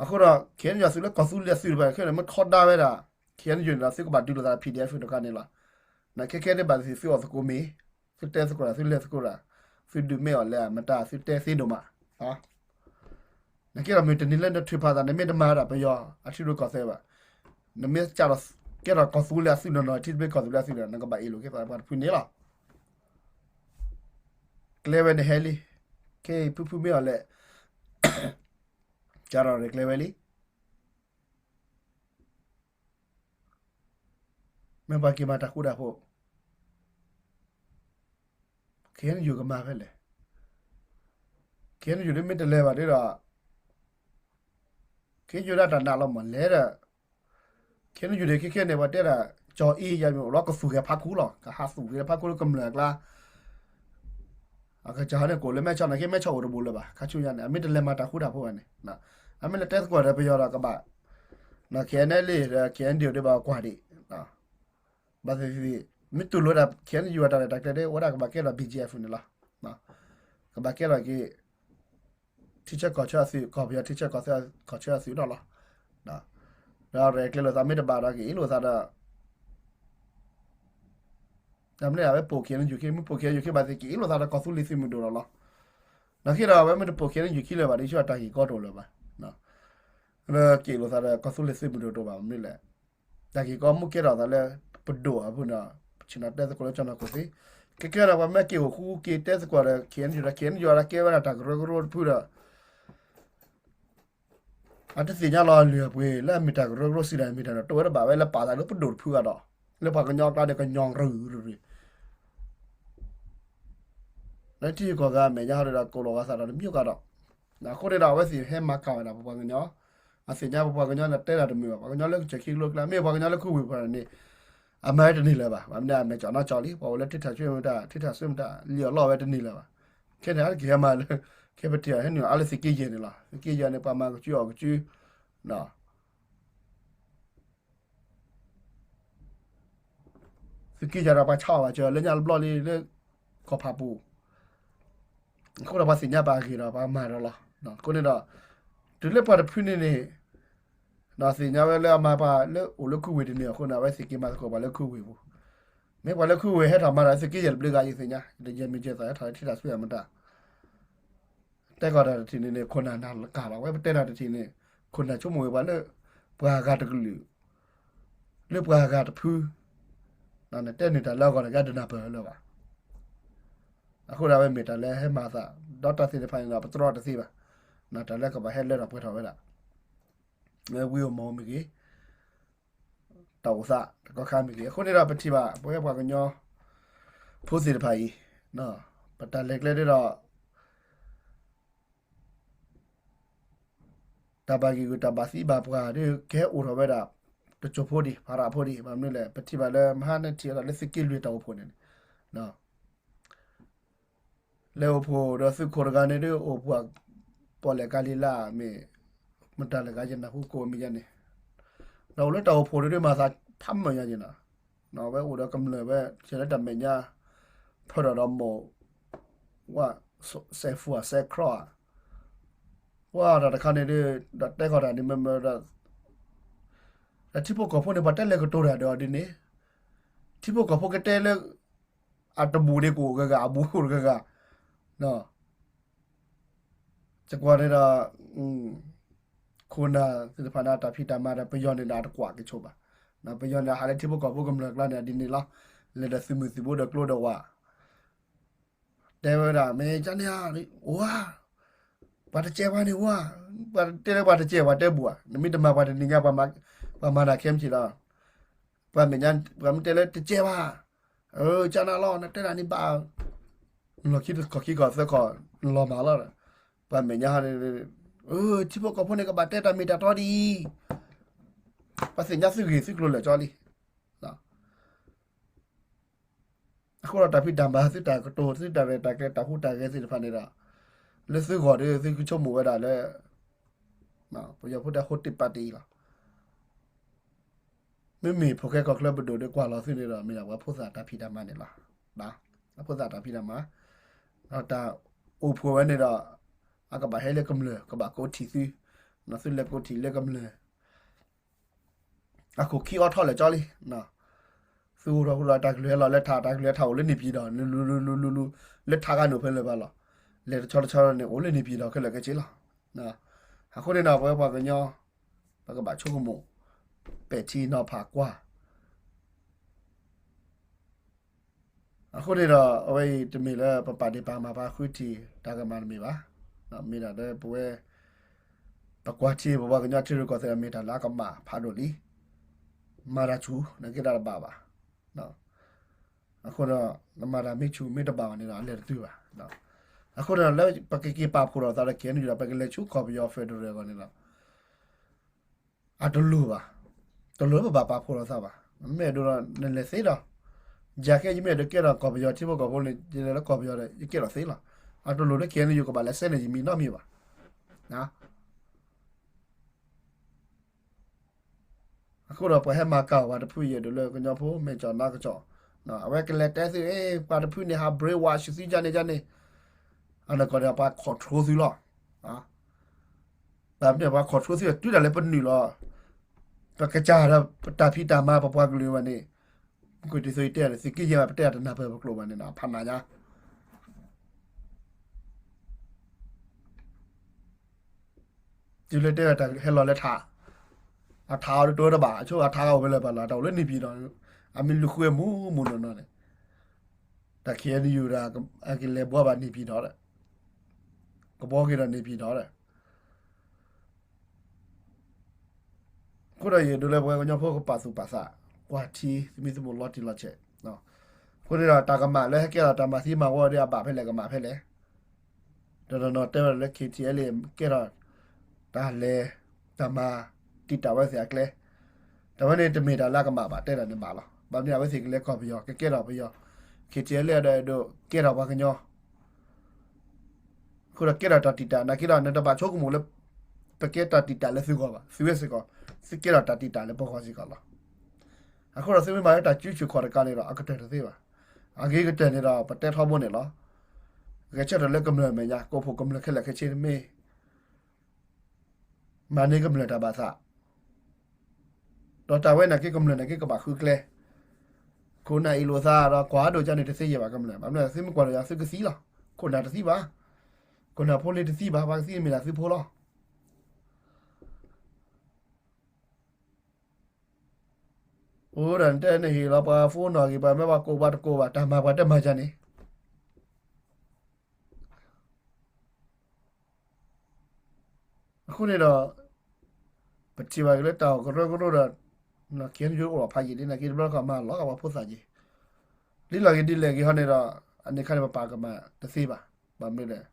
အဃိဒီး ခဲအံၤန့ၣ် ယိၤသုးလၢကီၢ်သူလ့ၤအသုးတဖၣ်ခဲအံၤန့ၣ် မ့ၢ်ထီဒါဝဲဒၣ် ခဲအံၤန့ၣ် ယိၤန့ၣ်ဒီး သုကဘၣ်ဒုးလိာ်သးဒီး PDF တခါန့ၣ်လီၤ. နာ်က့ခဲအံၤန့ၣ် ဘၣ်သ့ၣ်သ့ၣ်သုအီၣ်သကိးမ့ၢ် သုတဲသကိးတၢ် သုလဲၤသကိးတၢ် သုဒုးမဲအီၤလဲၣ်မတၤ သုတဲသ့ဒိၣ်မး. နာ်က့ဒီးမ့ၢ်တနံၤလၢနထုးဖးသး နမ့ၢ်တမၤဒၣ်ပယီၤအထံရူၢ်ကီၢ်သဲးဘၣ်, နမ့ၢ်ကဲထီၣ်ကီၢ်သူလ့ၤအသုးနီၢ်နီၢ် ထံသဘျ့ကီၢ်သူလ့ၤအသုးဒီး နကဘၣ်အ့ၣ်လိာ်က့ၤသးပှၤတဖုန့ၣ်လီၤ. ကျဲဝဲန့ၣ်ဟဲလံ, ခဲအံၤဖုဖုမ့ၢ်အီၤလဲၣ်, ကဒီးရဲၣ်ကျဲၤဝဲလံ. မ့ၢ်ပှၤက့ၤမၤတၢ်ဃူတၢ်ဖိး, ခဲအံၤန့ၣ် ယိၤကမၤဖဲလဲၣ်. ခဲအံၤန့ၣ် ယိၤဒ်မ့ၢ်တလဲၤဘၣ်ဒီး ခဲအံၤယိၤဒၣ်တၢ်နာ်လီၤမးလဲၣ်ဒီး, ခဲအံၤန့ၣ် ယိၤဒ်ခဲခဲန့ၣ် ပှၤတဲဒၣ် ကၠီၤအ့ယၤမ့ၢ်အိၣ်လီၤကသူၣ်ဂဲၤဖးခူလီၤ ကဟးသူၣ်ဂဲၤဖးခူလၢကမျၢၢ်အကျါ အကစၢ်ဟီန့ၣ် ကိးလၢမဲဆီးနာ်က့ မဲဆီးအိၣ်တဘူးလၢၤဘၣ် ခါဆူညါန့ၣ် အမ့ၢ်တလဲၤမၤတၢ်ဃူတၢ်ဖိးဘၣ်န့ၣ်, အမ့ၢ်လဲၤတဲသကိးဒီးပယီၤဒီးကဘၣ်, ခဲအံၤန့ၣ်လံဒီး ခဲအံၤဒ်အိၣ်ဒ်ဘၣ်ကွၢ်ဒံး, ဘၣ်သ့ၣ်သ့ၣ် မ့ၢ်တူၢ်လိာ်ဒၣ် ခဲအံၤန့ၣ် ယိၤအတၢ်ရဲၣ်တၢ်ကျဲၤဒ် အိၣ်ဝဲဒၣ်ကဘၣ်ကဲထီၣ် BGF န့ၣ်လီၤ. ကဘၣ်ကဲထီၣ်က့ၤ ထံဆၢကီၢ်ဆၢအသုး ကီၢ်ပယီၤထံဆၢကီၢ်ဆၢအသုးဒီးလီၤ. ဒီးရဲၣ်ကျဲၤလိာ်သးမ့ၢ်တဘၣ်ဒီး ကအ့ၣ်လိာ်သးဒီး တၢ်မနုၤအဝဲပိာ် ခဲအံၤန့ၣ် ယူၤခံ မ့ၢ်ပိာ် ခဲအံၤ ယူၤခံ ဘၣ်သ့ၣ်က့ၤအ့ၣ်လိာ်သးဒီးကီၢ်သူလ့ၤသုးမုၢ်ဒိၣ်ဒီးလီၤ. နာ်က့ဒီး အဝဲမ့ၢ်တပိာ် ခဲအံၤန့ၣ် ယူၤခံလၢၤဘၣ်ဒီး ယဆိကမိၣ်တၢ်ဂ့ၢ်ကီတအိၣ်လၢၤဘၣ်. လၢက့ၤလိာ်သးဒီးကီၢ်သူလ့ၤသုးမုၢ်ဒိၣ်တအိၣ်ဘၣ် မနုၤလဲၣ်. တၢ်ဂ့ၢ်ကီမ့ၢ်ကဲထီၣ်သးလၢ ပဒိၣ်အပူၤန့ၣ် ပဆ့ၣ်နီၤတဲသကိးလၢကၠီၤနီၢ်ခိၣ်သ့ ခဲကဲဒီးပှၤမ့ၢ်က့ၤအိၣ်ဃူက့ၤတဲသကိးဒီး ခဲအံၤန့ၣ် ယူၤဒီး ခဲအံၤန့ၣ် ယူၤဒီးကဲဝဲဒၣ်တၢ်ကရၢကရိတဖုဒီး အတသ့ၣ်ညါလီၤအလုၢ်အပှ့ၤ လၢအမ့ၢ်တၢ်ကရၢကရိစံးတၢ်မ့ၢ်တၢ်ဒီး တအိၣ်ဝဲတဘၣ်ဝဲလၢပာ်သးလၢပဒိၣ်တဖုဂၤဒီး လၢပှၤကညီအကျါဒီး ကညီရုၢ်ရုၢ် လၢထံဂုၤကီၢ်ဂၤအမဲာ်ညါဟီဒီး ကိးလီၤဂာ်သးဒီးတမံၤဂၤဒီး အဃိန့ၣ်ဒီး အဝဲသ့ၣ်ဟဲမၤကၢ်ဝဲဒၣ်ပပှၤကညီ, အသ့ၣ်ညါပပှၤကညီလၢတဲတၢ်တမုာ်ဘၣ်, ပှၤကညီလၢကစၢၢ်ခံကလိကျါ မ့ၢ်ပှၤကညီလၢခူဝ့ၢ်ပူၤန့ၣ် အမၤဝဲတန့ၢ်လၢၤဘၣ်, ဘၣ်မနုၤအမဲာ်ကၠီၣ်နီၢ်ကၠီၣ်လံ, ပှၤအိၣ်လၢထံထၣ်ဆှၢမတၤ ထံထၣ်ဆှၢမတၤ လံၣ်အီၣ်လီအီၣ်ဝဲတန့ၢ်လၢၤဘၣ်. ခဲန့ၣ် အါတက့ၢ်ဟဲမၤလၢ ခဲပထံၣ်အီၤ ဟဲနုာ်အါလၢသုးက့ယဲၢ်န့ၣ်လီၤ. သုးက့ယဲၢ်န့ၣ် ပှၤမၤကစုအီၣ်ကစု သုးက့ယဲၢ်ဒီး ပှၤဆါအီၣ်ဘၣ်စၢၤလၢညါတဘျီလံလၢ ကီၢ်ဖးပူၤ, အဃိဒီးပှၤသ့ၣ်ညါပာ်ဂ့ၢ်ဒီး ပှၤမၤဒီးလီၤ. အဃိန့ၣ်ဒီး တုၤလၢပှၤတဖုန့ၣ်န့ၣ် ဒီးသ့ၣ်ညါဝဲလၢအမၤပှၤလၢအိၣ်လၢခူဝ့ၢ်တန့ၢ်အဃိန့ၣ် အဝဲသ့ၣ်က့ၤမၤသကိးပှၤလၢခူဝ့ၢ်ပူၤ, မ့ၢ်ပှၤလၢခူဝ့ၢ်ဟဲထီၣ်မၤဒီး သုးက့ယဲၢ်တဘျုးဂၤအံၤသ့ၣ်ညါ ယတယဲၢ်မ့ၢ်ယဲၢ်သးဟဲထီၣ်လၢထံထၣ်ဆှၢမတၤ တဲကီးတၢ်တထံၣ်န့ၣ်န့ၣ် ခိၣ်နၢ်နၢ်လီၤကၢ်လီၤ, အဝဲပတဲတၢ်တထံၣ်န့ၣ် ခိၣ်နၢ်ဆိကမိၣ်ဝဲပှၤလၢ ပှၤဂၤတကလုာ် လၢပှၤဂၤတဖု, နတဲန့ၢ်တၢ်လၢအဂီၢ်န့ၣ် ကဒုးနၢ်ပၢၢ်လၢၤဘၣ်. အဃိဒီးအဝဲမ့ၢ်တၢ်လၢဟဲမၤသး ဒီးတၢ်သ့ၣ်တဖၣ်န့ၣ်ဒီး ပတြီတသ့ဘၣ်, တၢ်လၢကဘၣ်ဟဲလၢထီၣ်ပှဲၤထီၣ်ဝဲဒၣ် လၢဝံဧိၤမီၢ်ဧိၤမ့ၢ်ဂ့ၤ, တၢ်အိၣ်သးတကီၢ်ခါမ့ၢ်ဂ့ၤ, အဃိန့ၣ်ဒီးပထံၣ်ဘၣ် ပဝဲပှၤကညီဖိသ့ၣ်တဖၣ်အံၤ ပတၢ်လဲၤကျဲဒ်ဒီး တၢ်ဘၣ်ဂံာ်ဂူာ်တၢ်ဘၣ်သံဘၣ်ပှၢ်ဒီး ကဟဲအိၣ်ထီၣ်ဝဲဒၣ် တစိၢ်ဖိဒံး ဖးရၣ်ဖိဒံး ဘၣ်မနုၤလဲၣ် ပထံၣ်ဘၣ်လၢ မဟါန့ၣ်ထံၣ်ဝဲဒၣ်လၢသုးက့လွံၢ်တၢ်အိၣ်ဖှိၣ်န့ၣ် လဲၤအိၣ်ဖှိၣ်ဒီးသုးခိၣ်တဂၤန့ၣ်ဒီး အိၣ်ပှၤ ပီၣ်လဲၣ်ကၤလံၤလါမ့ၢ် မတၤလဲၣ်ဂၤယနၢ်ဟူကိးမံၤယါန့ၣ် ဒီးအိၣ်လၢတၢ်အိၣ်ဖှိၣ်န့ၣ်ဒီးမၤသးဖးမၢ်ယါယနၢ် ဝဲအိၣ်ဒီးကမျၢၢ်ဝဲ ဆဲးလၢတၢ်မဲာ်ညါ ဖၢဒီးဒီးမိၢ် ဝဲ စဲးဖူအစဲးခီဧါ ပှၤတၢ်တခါန့ၣ်ဒီး ဒီးတဲကီးတၢ်န့ၣ်မ့ၢ်မ့ၢ်ဒီး ဒီးထံဖိကီၢ်ဖိန့ၣ် ပှၤတဲလဲၤကတိၤတၢ်ဒီးအီၤဒ်န့ၣ် ထံဖိကီၢ်ဖိကတဲလၢ အတဘူးန့ၣ်ကအိၣ်ဂၤဂၤ အဘူးကအိၣ်ဂၤဂၤ စကွၢ်န့ၣ်ဒီး ခိၣ်နၢ်သ့ၣ်တဖၣ်န့ၣ် တၢ်ဖံးတၢ်မၤဒီးပယီၤန့ၣ်ဒီး အတကွၢ်က့ၤဆိဘၣ်. ပယီၤန့ၣ် ဟးလၢထံဖိကီၢ်ဖိကမျၢၢ်အကျါန့ၣ် ဒ်န့ၣ်လီၤ. လဲၤဒီးသုးမုၢ်သံၣ်ဘိဒီးကျိဒီးဝၣ် တဲဝဲဒၣ် မ့ၢ်ကန့ၣ်ဧါ အိၣ်ဧါ, ပှၤတကဲဘၣ်န့ၣ်ဝဲ, ပှၤတဲလၢပှၤတကဲ ပှၤတဲဘူးဧါ, နမ့ၢ်တမၤပှၤတနံၤညါ ပှၤမၤနၤခဲမုၢ်ဆ့ၣ်လီၤ. ပှၤမဲာ်ညါ ပှၤမ့ၢ်တဲလၢတကဲဘၣ်, ကနၤလီၤ နတဲဒၣ်န့ၣ်ဘၣ်, နလီၢ်ခံတခီၣ်ခံခီၣ်သၢခီၣ် နလီၤမၢ်လီၤ. ပှၤမဲာ်ညါ ထံဖိကီၢ်ဖိန့ၣ် ကဘၣ်တဲတၢ်မ့ၢ်တၢ်တီဒ်အံၤ, ပှၤသ့ၣ်ညါသုဂ့ၢ်သုကျိၤလၢာ်ကၠီလံ. အဃိဒီးတၢ်ဖံးတၢ်မၤ သုတၢ်ကတိၤ သုတၢ်ရဲၣ်တၢ်ကျဲၤ တၢ်ဟူးတၢ်ဂဲၤသ့ၣ်တဖၣ်န့ၣ်ဒီး လၢသုဂီၢ်ဒီး သုကဆိကမိၣ်ဝဲဒၣ်လၢ ပယီၤဖိတဲ ဟိတ့ပာ်တ့လီၤ. မ့မ့ၢ်ဖိၣ်ဃဲကီၢ်ချၢပဒိၣ်ဒီးကွၢ်လီၤသုန့ၣ်ဒီး မ့ၢ်ဒၣ်ပှၤဖိသၣ်တၢ်ဖံးတၢ်မၤန့ၣ်လီၤ. ပှၤဖိသၣ်တၢ်ဖံးတၢ်မၤ, ဒီးတၢ်အိၣ်ဖှိၣ်ဝဲန့ၣ်ဒီး အကဘၣ်ဟဲလၢကမျၢၢ် ကဘၣ်ကိးထံၣ်သု, သုလဲၤကိးထံၣ်လၢကမျၢၢ် အခိၣ်ခံအီထီၣ်လဲၣ်ကၠီလံ. သုအိၣ်ထီၣ်ဃုာ်ဒီးတၢ်ကလုၢ်ဟဲလီၤလၢထး, တၢ်ကလုၢ်ဟဲထးအိၣ်လၢန့ၣ်ပၠံၤဒီး လူၤလူၤလူၤလူၤလူၤလူၤ လၢထးဂၤန့ၣ်အိၣ်ဖဲလဲၣ်ဘၣ်လီၤ. လဲၤတဆီတဆီန့ၣ် အိၣ်လၢန့ၣ်ပၠံၤဒီးခဲလၢာ်ခဲဆ့လီၤ. အဃိန့ၣ်ဒီး ပဝဲပှၤကညီ ပကဘၣ်ဆိကမိၣ် ပဲာ်ထံနီၤဖးကွၢ် အဃိန့ၣ်ဒီး အဝဲအံၤတမ့ၢ်လၢပပာ်ဒ့ၣ်ပာ်ကမၣ်ပှၤဃုထံၣ်တၢ်ကမၣ်တမ့ၢ်ဘၣ်. မ့ၢ်ဒၣ်လၢပဝဲ ပကွၢ်ထံပပှၤကညီထံရူၢ်ကီၢ်သဲး မ့ၢ်တၢ်လၢအကမၣ်ဖးဒိၣ်လံ. မၤတၢ်ဆူၣ် နကဲတၢ်တဘၣ်ဘၣ်. အဃိဒီး နမၤတၢ်မ့ၢ်ဆူၣ်မ့ၢ်တဘၣ်ဘၣ်န့ၣ်ဒီး အလဲၤတတုၤဘၣ်. အဃိဒီး လၢပကက့ၤပာ်ဖှိၣ်ထီၣ်သးဒီး ခဲအံၤဒီး ပကလဲၤဆူကီၢ်ပယီၤ federal အဂီၢ်န့ၣ်ဒီး အတလိၣ်ဘၣ်. တလိၣ်လၢပဘၣ်ပာ်ဖှိၣ်ထီၣ်သးဘၣ်. မ့ၢ်အဲၣ်ဒိးဒီး နလဲၤသ့ဒီး ယၤခဲအံၤ ယမ့ၢ်အဲၣ်ဒိးကဲထီၣ်ကီၢ်ပယီၤထံဖိကီၢ်ဖိန့ၣ် ယလဲၤလၢကီၢ်ပယီၤဒီး ယကဲထီၣ်သ့လီၤ. အတလိၣ်လၢ ခဲအံၤ ယကဘၣ်လဲၤဆဲးန့ၢ်ယမံၤနီတမံၤဘၣ်. အဃိဒီးပှၤဟဲမၤကၢ်အီၤပှၤတဖု ယအဲၣ်ဒိးလၢကညီဖိမဲာ်ကၠီၣ်နါကစီၣ်, အဝဲကလဲၤတဲသု ပှၤတဖုန့ၣ် ဟး brainwash သုဒ်န့ၣ်ဒ်န့ၣ်, အနီၢ်ကီၢ်န့ၣ် ပှၤ control သုလီၤ. ဘၣ်မနုၤပှၤ control သု တုၤဒၣ်လဲာ်ပနုာ်လီၤ ပကစၢ်ဒီးပတၢ်ဖံးတၢ်မၤ ပပှၤကလုာ်ဘၣ်န့ၣ်, မ့ၢ်ကွၢ်တံၤသကိးယတဲန့ၣ် သုးက့ယဲၢ်ဘၣ် ပတဲတၢ်တနၢ်ပၢၢ်ပကျိာ်ဘၣ်န့ၣ်ဒီး အဖးနးညါ တုၤလၢတဲဝဲတၢ်ဟဲလီၤလၢထး, အထးအီၤတတိၤတဘၣ်, အဆိအထးဂၤအိၣ်ဖဲလဲၣ်ပှၤလီၤ, တၢ်အိၣ်လၢန့ၣ်ပၠံၤဒီး, အမ့ၢ်လူၤဃုမူမူနီၢ်နီၢ်န့ၣ်, တၢ် ခဲအံၤ ယူၤဒီး အကလဲၤဘှီဘၣ်န့ၣ်ပၠံၤဒီး, ကဘှီက့ၤဒီးန့ၣ်ပၠံၤဒီး အဃိဒီးယအဲၣ်ဒိးလၢပှၤကညီဖိကပာ်သူၣ်ပာ်သး, ကွၢ်ထံ သမံသမိးလီၤတံၢ်လီၤဆဲး, အဃိန့ၣ်ဒီးတၢ်ကမၣ်လၢဟဲကဲထီၣ်တၢ်မၤသံမၤဝီဒီးအဘၣ်ဖဲလဲၣ်ကမၣ်ဖဲလဲၣ်, တနီၤနီၤတဲဝဲဒၣ်လၢ ခဲအံၤ ကဲထီၣ် တၢ်လဲၤ, တၢ်မၤ, တံာ်တာ်ဝဲသ့ၣ်အကျဲ, တၢ်ဝဲန့ၣ်တမ့ၢ်တၢ်လၢအကမၣ်ဘၣ် တဲဒၣ်န့ၣ်ဘၣ်လီၤ. ဘၣ်မနုၤအဝဲသ့ၣ်ကလဲၤကီၢ်ပယီၤ ကကဲထီၣ်ပယီၤ, ခဲအံၤ ဒီးအဲၣ်ဒိးကဲထီၣ်ပှၤကညီ အဃိဒီးကဲထီၣ်တၢ်တံာ်တာ် နာ်က့ဒီး နတဘၣ်ဆိကမိၣ်လၢ ပကဲတၢ်တံာ်တာ်လၢသုဂီၢ်ဘၣ်, သုဝဲစ့ၢ်ကီး, သုကဲထီၣ်တၢ်တံာ်တာ်လၢပဂီၢ်စ့ၢ်ကီးလီၤ. အဃိဒီးသုမ့ၢ်မၤလၢတၢ်စုဆူၣ်ခီၣ်တကးန့ၣ်ဒီး အကတၢၢ်တသ့ဘၣ်. အဂ့ၤကတၢၢ်န့ၣ်ဒီး ပတဲထီဘိန့ၣ်လီၤ. ဂဲၤဆၢထၢၣ်လၢကမျၢၢ်အမဲာ်ညါ ကိးဖှိၣ်ကမျၢၢ်ခဲလၢာ်ခဲဆ့တမ့ၢ် မၤန့ၢ်ကမျၢၢ်တၢ်ဘၣ်သး, ဒီးတၢ်ဝဲနာ်က့ကမျၢၢ်နာ်က့ကဘၣ်ဃုကျဲ, ခိၣ်နၢ်အ့ၣ်လိာ်သးဒီးကွၢ်ဒိၣ်ကန့ၣ်တသ့ယဲၢ်ဘၣ်ကမျၢၢ်, ဘၣ်မနုၤသုမ့ၢ်ကွၢ်ဒိၣ်ယၤသုကသံလီၤ. ခိၣ်နၢ်တသံဘၣ်, ခိၣ်နၢ်ဖိလ့တသံဘၣ်, ပှၤကသံမ့ၢ်ဒၣ်သုဖိလီၤ. အိၣ်ဒၣ်နတဲနဟ့ၣ်လီၤပှၤ phone နီၣ်ဂံၢ် ပှၤမ့ၢ်ပှၤကိးပှၤတကိးဘၣ် တၢ်မၤပှၤတမၤယၤန့ၣ် အဃိန့ၣ်ဒီး ပထံၣ်ဘၣ်က့ၤလၢတၢ်အိၣ်ကရၢကရိဒီး ခဲအံၤ ယအိၣ်လီၤဖးယံာ်ဒ်န့ၣ်က့ တဘျီတခီၣ်မၤလီၤကပှၤဖိသၣ်က့ၤ ဒ်လဲၣ်ဂ့ၤဒ်လဲၣ်ဂ့ၤဟီန့ၣ်ဒီး အန့ၣ်ခါန့ၣ် ပပာ်ကမၣ်တသ့ဘၣ်. ဘၣ်မနုၤလဲၣ်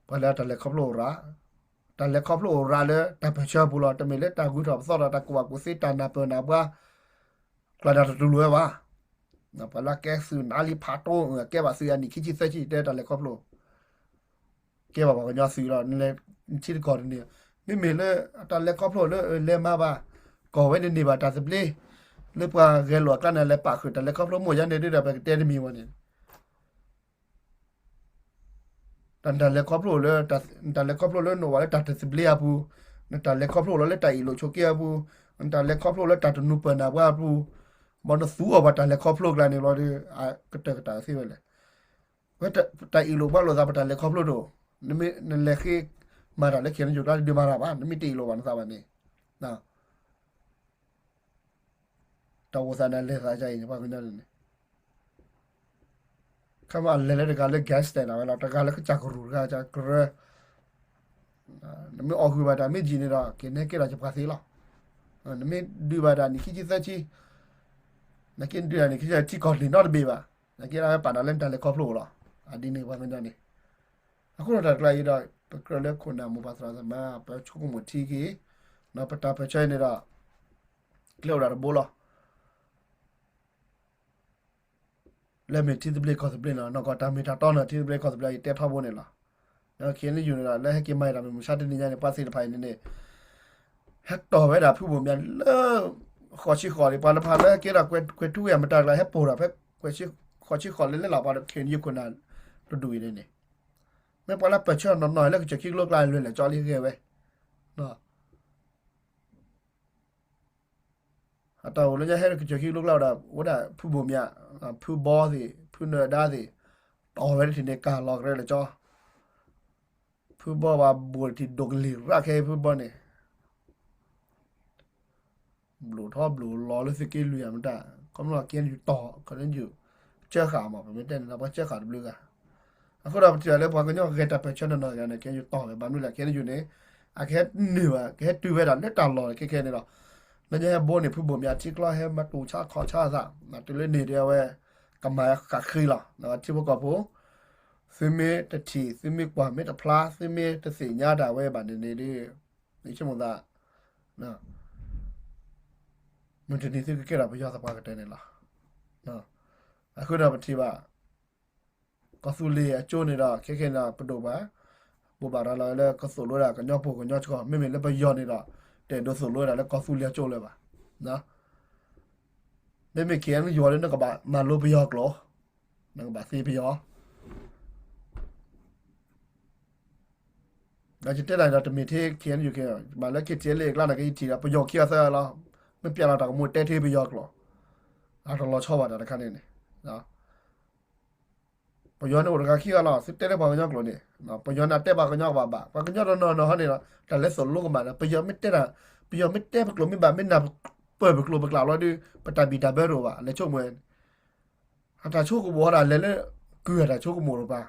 ပှၤလၢတၢ်လဲၤခီဖျိအိၣ်ရၣ်, တၢ်လဲၤခီဖျိအိၣ်ရၣ်လၢတၢ်ပၢၢ်ဆၢအပူၤလီၤ. တမ့ၢ်လၢတၢ်ဂုၤထီၣ်ပသီထီၣ် တၢ်ကူၣ်ဘၣ်ကူၣ်သ့ တၢ်နၢ်ပၢၢ်နၢ်ပှၤ ကျါနၢ်တတူၢ်လိာ်ဝဲဘၣ်. ပှၤလၢကဲသုးနါလံဖးတိ ကဲဘၣ်သုးအနံၣ်ခံဆံသၢဆံ တဲတၢ်လဲၤခီဖျိ ကဲဘၣ်ပှၤကညီသုးလီၤ. နလဲၤထံတကီၢ်တန့ၢ်, မ့မ့ၢ်လၢတၢ်လဲၤခီဖျိလၢလဲၤမၤဘၣ် ကီၢ်ဝဲန့ၣ်န့ၢ်ဘၣ်တၢ်သဘျ့ လၢပှၤဂဲၤလိာ်အကျါန့ၣ် လဲၤပာ်ဃုာ်တၢ်လဲၤခီဖျိမိၢ်ယါန့ၣ်ဒ်ဒီး ပကတဲတမံၤဝဲန့ၣ် တၢ်လဲၤခီဖျိလၢ တၢ်လဲၤခီဖျိလၢနအိၣ်ဘၣ်လၢတၢ်တသဘျ့အပူၤ, နတၢ်လဲၤခီဖျိလီၤလၢတၢ်အ့ၣ်လိာ်ဆိးက့အပူၤ, နတၢ်လဲၤခီဖျိလၢတၢ်တနူပၢၢ်နၢ်ပှၤအပူၤ, ဘၣ်နသူအီၤပှၤတၢ်လဲၤခီဖျိကျါန့ၣ်ဘျီဒီး အကတၢၢ်ကတၢၢ်သ့ဝဲလဲၣ်. ဝဲတၢ်အ့ၣ်လိာ်ဘၣ်လိာ်သးပတၢ်လဲၤခီဖျိတအိၣ်, နမ့ၢ်နလဲၤဃ့မၤတၢ်လၢ ခဲအံၤ န့ၣ်ယိၤကျါန့ၣ် ဒုးမၤတၢ်ဘၣ်, နမ့ၢ်တအ့ၣ်လိာ်ဘၣ်နသးဘၣ်န့ၣ် တၢ်အိၣ်သးန့ၣ် အလဲၤသးဒ်အံၤန့ၣ် ပှၤကညီန့ၣ်န့ၣ် ခီမ့ၢ်အလဲၤလၢတဂၤလၢ gangster န့ၣ်ဝဲလီၤ, တဂၤလၢကစၢ်ကရူၢ် တဂၤကစၢ်ကရၢ, နမ့ၢ်အီၣ်ဃုာ်ဘၣ်တၢ်မ့ၢ်ယံာ်န့ၣ်ဒီး က့ၤနဲကဲထီၣ်ကပှၤသ့လီၤ. နမ့ၢ်ဒုးဘၣ်တၢ်နံၣ်ခံဆံသၢဆံ, နက့ၤဒုးတၢ်နံၣ်ခံဆံသၢဆံ ထံကီၢ်လံၢ်နီတဘ့ၣ်ဘၣ်, နက့ၤဒၣ်ဝဲပာ်နၤလၢနတၢ်လဲၤခီဖျိလီၤ. အဒ်န့ၣ်ပှၤကညီန့ၣ် အဃိဒီးတၢ်ကျါအံၤဒီး ပကြၢးလၢခိၣ်နၢ်မိၢ်ပၢ်သရၣ်သမါ ပဆိကမိၣ်ထံက့ၤ, ပတၢ်ပၢၢ်ဆၢအံၤန့ၣ်ဒီး ကျဲအိၣ်ဒၣ်တဘိလီၤ. လၢမ့ၢ်ထံသဘျ့ကီၢ်သဘျ့လီၤ. နီၢ်ကီၢ်တၢ်မ့ၢ်တၢ်တီန့ၣ် ထံသဘျ့ကီၢ်သဘျ့ ယတဲထီဘိန့ၣ်လီၤ. ခဲအံၤန့ၣ်ယူၤန့ၣ်ဒီး လၢဟဲက့ၤမၤတၢ်မုၢ်မဆါတနံၤညါန့ၣ် ပှၤသ့ၣ်တဖၣ်အံၤန့ၣ်န့ၣ် ဟဲတီၢ်ဝဲဒၣ်ဖုဘိၣ်မၠးလၢ ဃိးဆံဃိးန့ၣ် ပှၤတဖၣ်လၢကဲထီၣ်ကွဲၤထူဝ့ၢ်အမတၤကျါ ဟဲပိာ်ဒီးဖဲ ဃိးဆံဃိးလၢလဲၣ်လီၤ ပှၤဒီး ခဲအံၤယူၤခိၣ်နၢ် တဒူၣ်အံၤန့ၣ်န့ၣ် မ့ၢ်ပှၤလၢပၢၢ်ဆၢနီၢ်နီၢ်လၢကစၢၢ်ခံကလိကျါလွဲၢ်လဲၣ်ကၠီလံဂဲၤဝဲ အတၢ်အိၣ်လၢညါဟဲကစၢၢ်ခံကလိကျါဒီး အိၣ်ဒၣ်ဖုဘိၣ်မၠး, ဖုဘီသ့ၣ်, ဖုနၢၤဒါသ့ၣ်, တီၢ်ဝဲတထံၣ်န့ၣ် ကၢ်လီၤကရဲလၢကၠီ, ဖုဘီဘၣ်ဘိၣ်တထံၣ်ဒိၣ်ကလံၤရၣ်ခဲဖုဘီန့ၣ် ဘျိၣ်ထီဘျိၣ်လီၤလၢသုးက့လွံၢ်အမတၤ, ခီဖျိ KNU တီၢ် KNU ကၢဃာ်မး ပမ့ၢ်တဲန့ၣ်ဒီး ပှၤကၢဃာ်တဘျုးဂၤ, အဃိဒီးပထံၣ်လၢပှၤကညီဂဲၤတၢ်ပၢၢ်ဆၢနီၢ်နီၢ်ဂၤန့ၣ် KNU တီၢ်ဝဲ ဘၣ်မနုၤလဲၣ် KNU န့ၣ် အကဟဲနုာ်ဘၣ် ကဟဲတုၤဝဲဒၣ်လၢတၢ်လီၢ်ခဲခဲန့ၣ်လီၤ, လၢညါဟဲဘိန့ၣ် ဖုဘိၣ်မၠးထံကျီဟဲမၤတူၢ်ဆါခီၣ်ဆါအသး, တုၤလၢန့ၣ်ဒီးအဝဲ ကမၤဃၣ်ဃ့လီၤ, ထံဖိကီၢ်ဖိ သုမ့ၢ်တထံၣ် သုမ့ၢ်ကွၢ်မ့ၢ်တဖျါ သုမ့ၢ်တသ့ၣ်ညါတၢ်ဝဲဘၣ်န့ၣ်န့ၣ်ဒီး ယဆိကမိၣ်သး မုၢ်တနံၤသုကကဲထီၣ်ပယီၤသပှၢ်ကတၢၢ်န့ၣ်လီၤ. အဃိဒီးပထံၣ်ဘၣ် ကီၢ်သူလ့ၤအကၠိန့ၣ်ဒီး ခဲခဲန့ၣ်ဒီး ပဒိၣ်ပှၤ ဘိးဘၣ်ရၤလီၤလၢကသိၣ်လိဝဲဒၣ်ကညီဖိကညီစှီၤ, မ့မ့ၢ်လၢပယီၤန့ၣ်ဒီး တအဲၣ်ဒိးသိၣ်လိဝဲဒၣ်လၢကီၢ်သူလ့ၤအကၠိလၢၤဘၣ်. မ့မ့ၢ် KNU လၢ နကဘၣ်မၤလိပယီၤကျိာ်, နကဘၣ်သ့ပယီၤ ဒီးယတဲတၢ်ဒီးတမ့ၢ်ထဲ KNU ဘၣ်လၢ KTLA အကျါန့ၣ် ကယထံၣ်ဒီး ပယီၤခံဂၤသၢဂၤလီၤ, မ့ၢ်ပျဲလီၤတၢ်ကမူၣ်တဲထဲပယီၤကျိာ်, အတလီၤဆီဘၣ်တၢ်တခါန့ၣ်န့ၣ်, ပယီၤန့ၣ်အိၣ်တဂၤခံဂၤလီၤ, သုတဲလၢပှၤကညီကျိာ်န့ၣ်, ပယီၤန့ၣ်တဲပှၤကညီကဘၣ်ဘၣ်, ပှၤကညီတနီၤနီၤဟီန့ၣ်ဒီး တၢ်လဲၤသိၣ်လိကမၣ်ဒီး ပယီၤမ့ၢ်တဲတၢ်, ပယီၤမ့ၢ်တဲပကျိာ်မ့ၢ်ဘၣ် မ့ၢ်နၢ်ပၢၢ်ပကျိာ်ပကျးလီၤဒီး ပတၢ်ဘံၣ်တၢ်ဘၢတအိၣ်ဘၣ်, လဲၤဆိကမိၣ် အတၢ်ဆိကမိၣ်ဟီဒၣ်လဲၤလၢ ကုၢ်အတၢ်ဆိကမိၣ်တပၤ,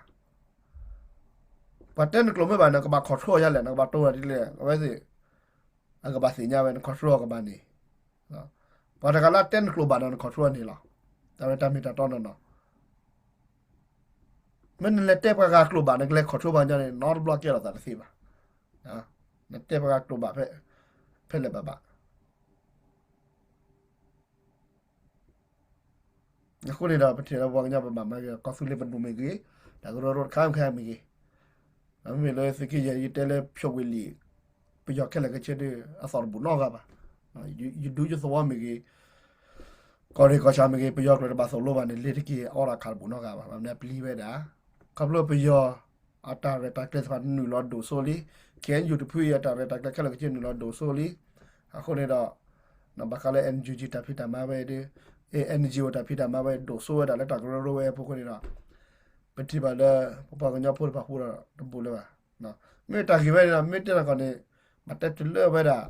ပှၤတဲနကျိာ်မ့ၢ်ဘၣ် နကဘၣ် control ယါလဲၣ်, နကဘၣ်တိၢ်ဒ်လဲၣ်, အဝဲသ့ၣ် အကဘၣ်သ့ၣ်ညါဝဲ န control အကဘၣ်န့ၣ်, ပှၤတဂၤလၢတဲနကျိာ်ဘၣ်ဒီး န control န့ၣ်လီၤ. တၢ်ဝဲတၢ်မ့ၢ်တၢ်တီနီၢ်နီၢ်, မ့ၢ်နလဲၤတဲပှၤဂၤကျိာ်ဘၣ် နကလဲၤ control ပှၤကညီန့ၣ် နီတဘျီကဲထီၣ်သးတသ့ဘၣ်. နတဲပှၤဂၤကျိာ်ဘၣ် ဖဲလဲၣ်ဘၣ်ဘၣ် အဃိန့ၣ်ဒီး ပထံၣ်လၢပှၤကညီပဘၣ်မၤဂ့ၤ ကီၢ်သူလ့ၤပဒိၣ်မ့ၢ်ဂ့ၤ, တၢ်ကရၢကရိတခါခါမ့ၢ်ဂ့ၤ, မ့မ့ၢ်လၢသုးက့ယဲၢ် ယတဲလၢဖျိးဝ့ၢ်လံာ် ပယီၤခဲလၢာ်ခဲဆ့ဒီး အသီၣ်တဘူၣ်နီတဂၤဘၣ်. ယဒူယသဝီမ့ၢ်ဂ့ၤ, ကီၢ်ရ့ၣ်ကီၢ်ဆၣ်မ့ၢ်ဂ့ၤ, ပယီၤကျိာ်တဘၣ်သိၣ်လိဘၣ်န့ၣ် လ့ၤတက့ၤအီၣ်လၢခးတဘူၣ်နီတဂၤဘၣ်. ဘၣ်မနုၤပျံၤဝဲဒၣ် ခီဖျိပယီၤ အတၢ်ရဲၣ်တၢ်ကျဲၤသ့ၣ်တဖၣ်နုာ်လီၤဒိၣ်စိလံ. KNU တဖုအံၤ အတၢ်ရဲၣ်တၢ်ကျဲၤခဲလၢာ်ခဲဆ့နုာ်လီၤဒိၣ်စိလံ. အဃိန့ၣ်ဒီး ဘၣ်ဃးလၢ NUG တၢ်ဖံးတၢ်မၤဝဲဒီး NGO တၢ်ဖံးတၢ်မၤဝဲ ဒိၣ်စိဝဲဒၣ်လၢတၢ်ကရၢကရိဝဲအပူၤအဃိန့ၣ်ဒီး ပထံၣ်ဘၣ်လၢ ပပှၤကညီဖိတဖၣ်ဃူဒီးတဘူးလၢၤဘၣ်. မ့ၢ်တၢ်ဂ့ၢ်ဝဲန့ၣ်ဒီး မ့ၢ်တဲတၢ်ကီၢ်န့ၣ် ဘၣ်တဲတုၤလၢဝဲဒၣ်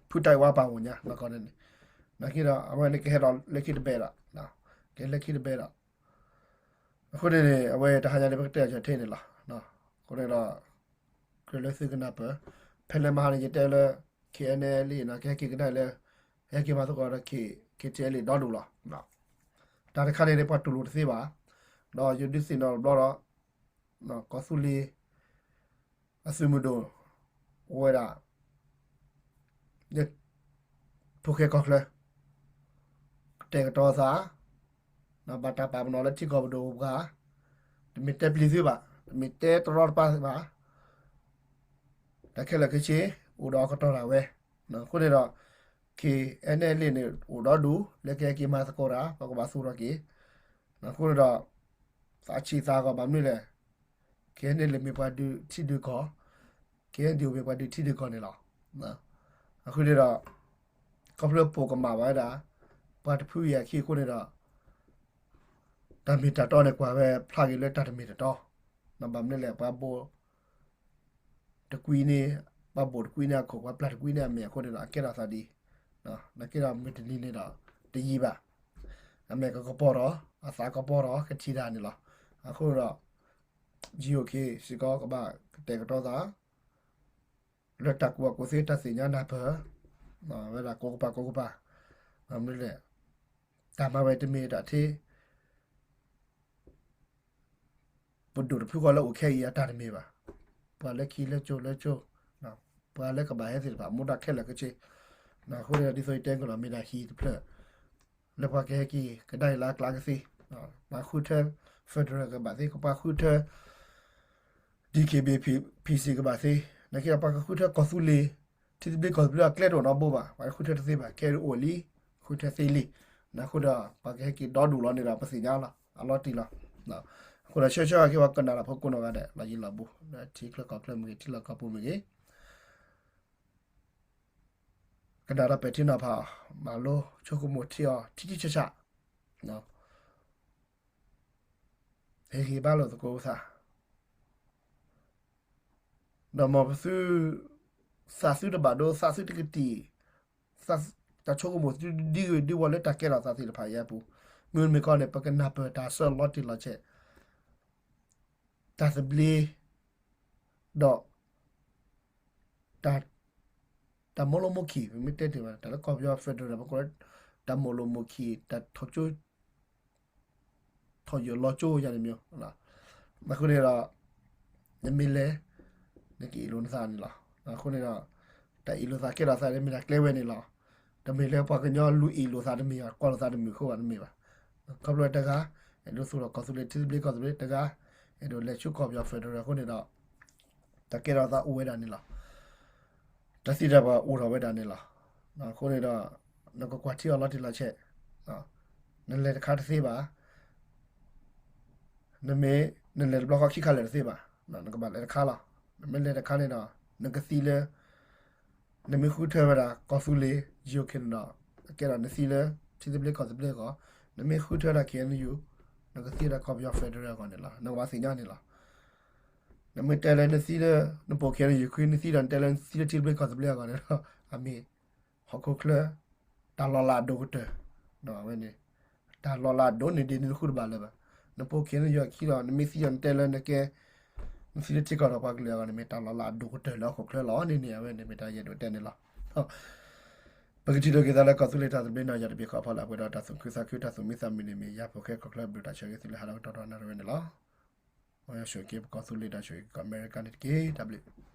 ဖုတၢ်အံၤဝါပာ်မူညါ နီၢ်ကီၢ်န့ၣ်န့ၣ်, နာ်က့ဒီး အဝဲန့ၣ်ကဟဲဒီးလၢခံတဘဲဒီး, ကဟဲလၢခံတဘဲဒီး, အဃိန့ၣ်န့ၣ် အဝဲတဟါညါန့ၣ် ပကတဲအီၤထဲန့ၣ်လီၤ. အဃိန့ၣ်ဒီး ကြၢးလၢသုကနၢ်ပၢၢ်, ဖဲလဲၣ်မဟါန့ၣ် ယတဲလၢ KNLA န့ၣ် ကဟဲက့ၤကဒါလၢ ဟဲက့ၤမၤသကိးဒီး KTLA ဒီဒူၣ်လီၤ. တၢ်တခါန့ၣ်န့ၣ် ပှၤတူၢ်လိာ်တသ့ဘၣ်, ဒီးယဒုးသ့ၣ်နီၣ်တဘျီဒီး ကီၢ်သူလ့ၤ အသုးမုၢ်ဒိၣ် အိၣ်ဝဲဒၣ် လၢ ဖိၣ်ဃဲကီၢ်ချၢ ကတဲာ်ကတီၤသး, ဘၣ်တၢ်ပာ်ပနီၣ်လၢထံကီၢ်ပဒိၣ်ပှၤ, တမ့ၢ်တဲပျံၤသုဘၣ်, တမ့ၢ်တဲတရီတပါသုဘၣ်, တၢ်ခဲလၢာ်ခဲဆ့ အိၣ်ဒီးအကတီၢ်ဒၣ်ဝဲ. အဃိန့ၣ်ဒီး KNLA န့ၣ် အိၣ်ဒီဒူၣ် လၢကဟဲက့ၤမၤသကိးတၢ် ပကဘၣ်သူၣ်ထီၣ်က့ၤ. အဃိန့ၣ်ဒီး သးဆံးသးဂီၤဘၣ်မနုၤလဲၣ်, KNLA မ့ၢ်ပှၤဒုးထံဒုးကီၢ်, KNDO မ့ၢ်ပှၤဒုးထံဒုးကီၢ်န့ၣ်လီၤ. အဃိန့ၣ်ဒီး ခီဖျိပိာ်ကမၣ်ဘၣ်ဝဲဒၣ် ပှၤတဖုအံၤအခံအဃိန့ၣ်ဒီး တၢ်မ့ၢ်တၢ်တီန့ၣ် ကွၢ်ဝဲဖျါဂ့ၤလၢတၢ်တမ့ၢ်တတီ, ဘၣ်မနုၤလဲၣ် ပှၤဘိၣ်တကွံန့ၣ်, ပှၤဘိၣ်တကွံန့ၣ်အခိၣ် ပှၤပျၢ်တကွံန့ၣ်အမဲာ်အဃိန့ၣ်ဒီး အကဲထီၣ်သးဒ်, နာ်က့ဒီးမုၢ်တနံၤန့ၣ်ဒီး တယံာ်ဘၣ်, အမဲာ်ကကပီၤထီၣ် အသးကပီၤထီၣ် ကထံၣ်တၢ်န့ၣ်လီၤ. အဃိဒီး GOK စ့ၢ်ကီးကဘၣ်ကတဲာ်ကတီၤသး လၢတၢ်ကူၣ်ဘၣ်ကူၣ်သ့တၢ်သ့ၣ်ညါနၢ်ပၢၢ်, ဝဲဒၣ်ကိးကပၤကိးကပၤ, မနုၤလဲၣ်, တၢ်မၤဝဲတမ့ၢ်တၢ်ထဲ ပဒိၣ်တဖုဃီလၢအိၣ်ခဲအံၤအတၢ်တမ့ၢ်ဘၣ်, ပှၤလၢခံလၢကၠိလၢကၠိ, ပှၤလၢကဘၣ်ဟဲသ့ၣ်တဖၣ် မူဒါခဲလၢာ်ခဲဆ့, အဃိန့ၣ်ဒီးဒ်သိးယတဲကလီၤ မ့ၢ်ဒၣ်ဟံၣ်တဖျၢၣ် လၢပှၤကဟဲက့ၤကဒါအံၤလၢအကျါကသ့, ပှၤဃုထၢ federal ကဘၣ်သ့, ပှၤဃုထၢ DKBA PC ကဘၣ်သ့, နာ်က့ဒီးပှၤကဃုထၢကီၢ်သူလ့ၤ ထံသဘျ့ကီၢ်သဘျ့အကျဲတအိၣ်နီတဘိဘၣ်, ပှၤဃုထၢတသ့ဘၣ်, ခဲအံၤအိၣ်လံ, ဃုထၢသ့လံ, အဃိဒီးပှၤကဟဲက့ၤဒီဒူၣ်လီၤန့ၣ်ဒီး ပသ့ၣ်ညါလီၤ, အလီၤတံၢ်လီၤ. အဃိဒီးဆှၢဆှၢက့ၤပှၤကနၣ်တၢ်ဖိကိးနီၢ်ဂၤဒဲး လီၤယံၤလီၤဘူး, ထံချၢကီၢ်ချၢမ့ၢ်ဂ့ၤ, ထံလီၢ်ကီၢ်ပူၤမ့ၢ်ဂ့ၤ ကနၣ်တၢ်ပဲာ်ထံနီၤဖးအီၤ, မၤလိဆိကမိၣ်ထံအီၤ ထံထံဆးဆး, ဟ့ၣ်ဂံၢ်ဘါလိာ်သကိးပသး, ဒီးမ်ပသု သးသုတဘၣ်ဒိ သးသုတကတံာ်, တၢ်ဆိကမိၣ်သုဒ်ဂ့ၤဒ်ဝီလၢတၢ်ကဲထီၣ်သးသ့ၣ်တဖၣ်အံၤအပူၤ, မ့မ့ၢ်ကီန့ၣ် ပကနၢ်ပၢၢ်တၢ်ဆၢလီၤတံၢ်လီၤဆဲး တၢ်သဘျ့ ဒီး တၢ် တၢ်မိၢ်လိမိၢ်ခံ, ပမ့ၢ်တဲတ့ၢ်ဘၣ် တၢ်လၢကီၢ်ပယီၤ federal ပကိးလၢ တၢ်မိၢ်လိမိၢ်ခံ, တၢ်ထီၣ်ကၠိ ထီၣ်ယိာ်လီၤကၠိယၤန့ၣ်မ့ၢ်, အဃိန့ၣ်ဒီး နမ့ၢ်လဲၤ နကအ့ၣ်လိာ်နသးန့ၣ်လီၤ. အဃိန့ၣ်ဒီး တၢ်အ့ၣ်လိာ်သးကဲထီၣ်သးန့ၣ်မ့ၢ်တၢ်ကျဲဝဲန့ၣ်လီၤ. တမ့ၢ်လၢပှၤကညီလူၤအ့ၣ်လိာ်သးတမ့ၢ်ဘၣ်, ကွၢ်လိာ်သးတမုာ်ဃိဘၣ်တမ့ၢ်ဘၣ်. ခီဖျိတဂၤ အဲၣ်ဒိးသူၣ်ထီၣ်ကီၢ်သူလ့ၤ ထံသဘျ့ကီၢ်သဘျ့တဂၤ, အဲၣ်ဒိးလဲၤဆူကီၢ်ပယီၤ federal အဃိန့ၣ်ဒီး တၢ်ကဲထီၣ်သးအိၣ်ဝဲဒၣ်န့ၣ်လီၤ. တၢ်သံတၢ်ပှၢ်အိၣ်ထီၣ်ဝဲဒၣ်န့ၣ်လီၤ. အဃိန့ၣ်ဒီး နကကွၢ်ထံအီၤလီၤတံၢ်လီၤဆဲး, နလဲၤတခါတသ့ဘၣ်, နမ့ၢ် နလဲၤတဘျီဃီခံခါလဲၤတသ့ဘၣ်, နကဘၣ်လဲၤတခါလီၤ. နမ့ၢ်လဲၤတခါန့ၣ်ဒီး နကသံလၢ နမ့ၢ်ဃုထၢဝဲဒၣ်ကီၢ်သူလ့ၤ ယိၤခ့န့ၣ်ဒီး ကဲဒီးနသံလၢ ထံသဘျ့ကီၢ်သဘျ့အဂီၢ်, နမ့ၢ်ဃုထၢဒၣ် K N U နကသံဒၣ်ကီၢ်ပယီၤ federal အဂီၢ်န့ၣ်လီၤ. နကဘၣ်သ့ၣ်ညါန့ၣ်လီၤ. နမ့ၢ်တဲလၢနသံလၢ နပိာ် K N U နသံဒီး နတဲလၢနသံလၢထံသဘျ့ကီၢ်သဘျ့အဂီၢ်န့ၣ်ဒီး အမ့ၢ် ဟီၣ်ခိၣ်ချၢ တၢ်လီၤလးအဒိၣ်ကတၢၢ်, အဝဲန့ၣ် တၢ်လီၤလးအဒိၣ်န့ၣ်ဒ်န့ၣ်တဃုတဘၣ်လၢၤဘၣ်. နပိာ် K N U ခံဒီး နမ့ၢ်သံဒီးနတဲလၢနကဲ နသံလၢထံကီၢ်ဒီးပှၤကလုာ်အဂီၢ်န့ၣ် မ့ၢ်တၢ်လီၤလးအဒိၣ်ကတၢၢ်လၢဟီၣ်ခိၣ်ချၢလီၤန့ၣ်န့ၣ် အဝဲန့ၣ်မ့ၢ်တၢ်ယအဲၣ်ဒိးတဲန့ၣ်လီၤ. ပကထံၣ်လိာ်က့ၤသးလၢကီၢ်သူလ့ၤတၢ်သဘျ့နီၢ်ယၤတဘ့ၣ်ဃီအဖီလာ် ပှဲၤဒီးတၢ်သူၣ်ခုသးခု တၢ်သူၣ်မံသးမုာ်န့ၣ်မ့ၢ် ယၤဖိၣ်ဃဲကီၢ်ချၢဘျုးတၢ်ဆၢဂ့ၤသုလၢဟါဒီကတီၢ်ဒီးနၣ်ရံၣ်ဝဲန့ၣ်လီၤ. မ်ယွၤဆိၣ်ဂ့ၤက့ၤပကီၢ်သူလ့ၤဒီးဆိၣ်ဂ့ၤက့ၤကီၢ်အမဲရကၤန့ၣ်တက့ၢ်. တၢ်ဘျုး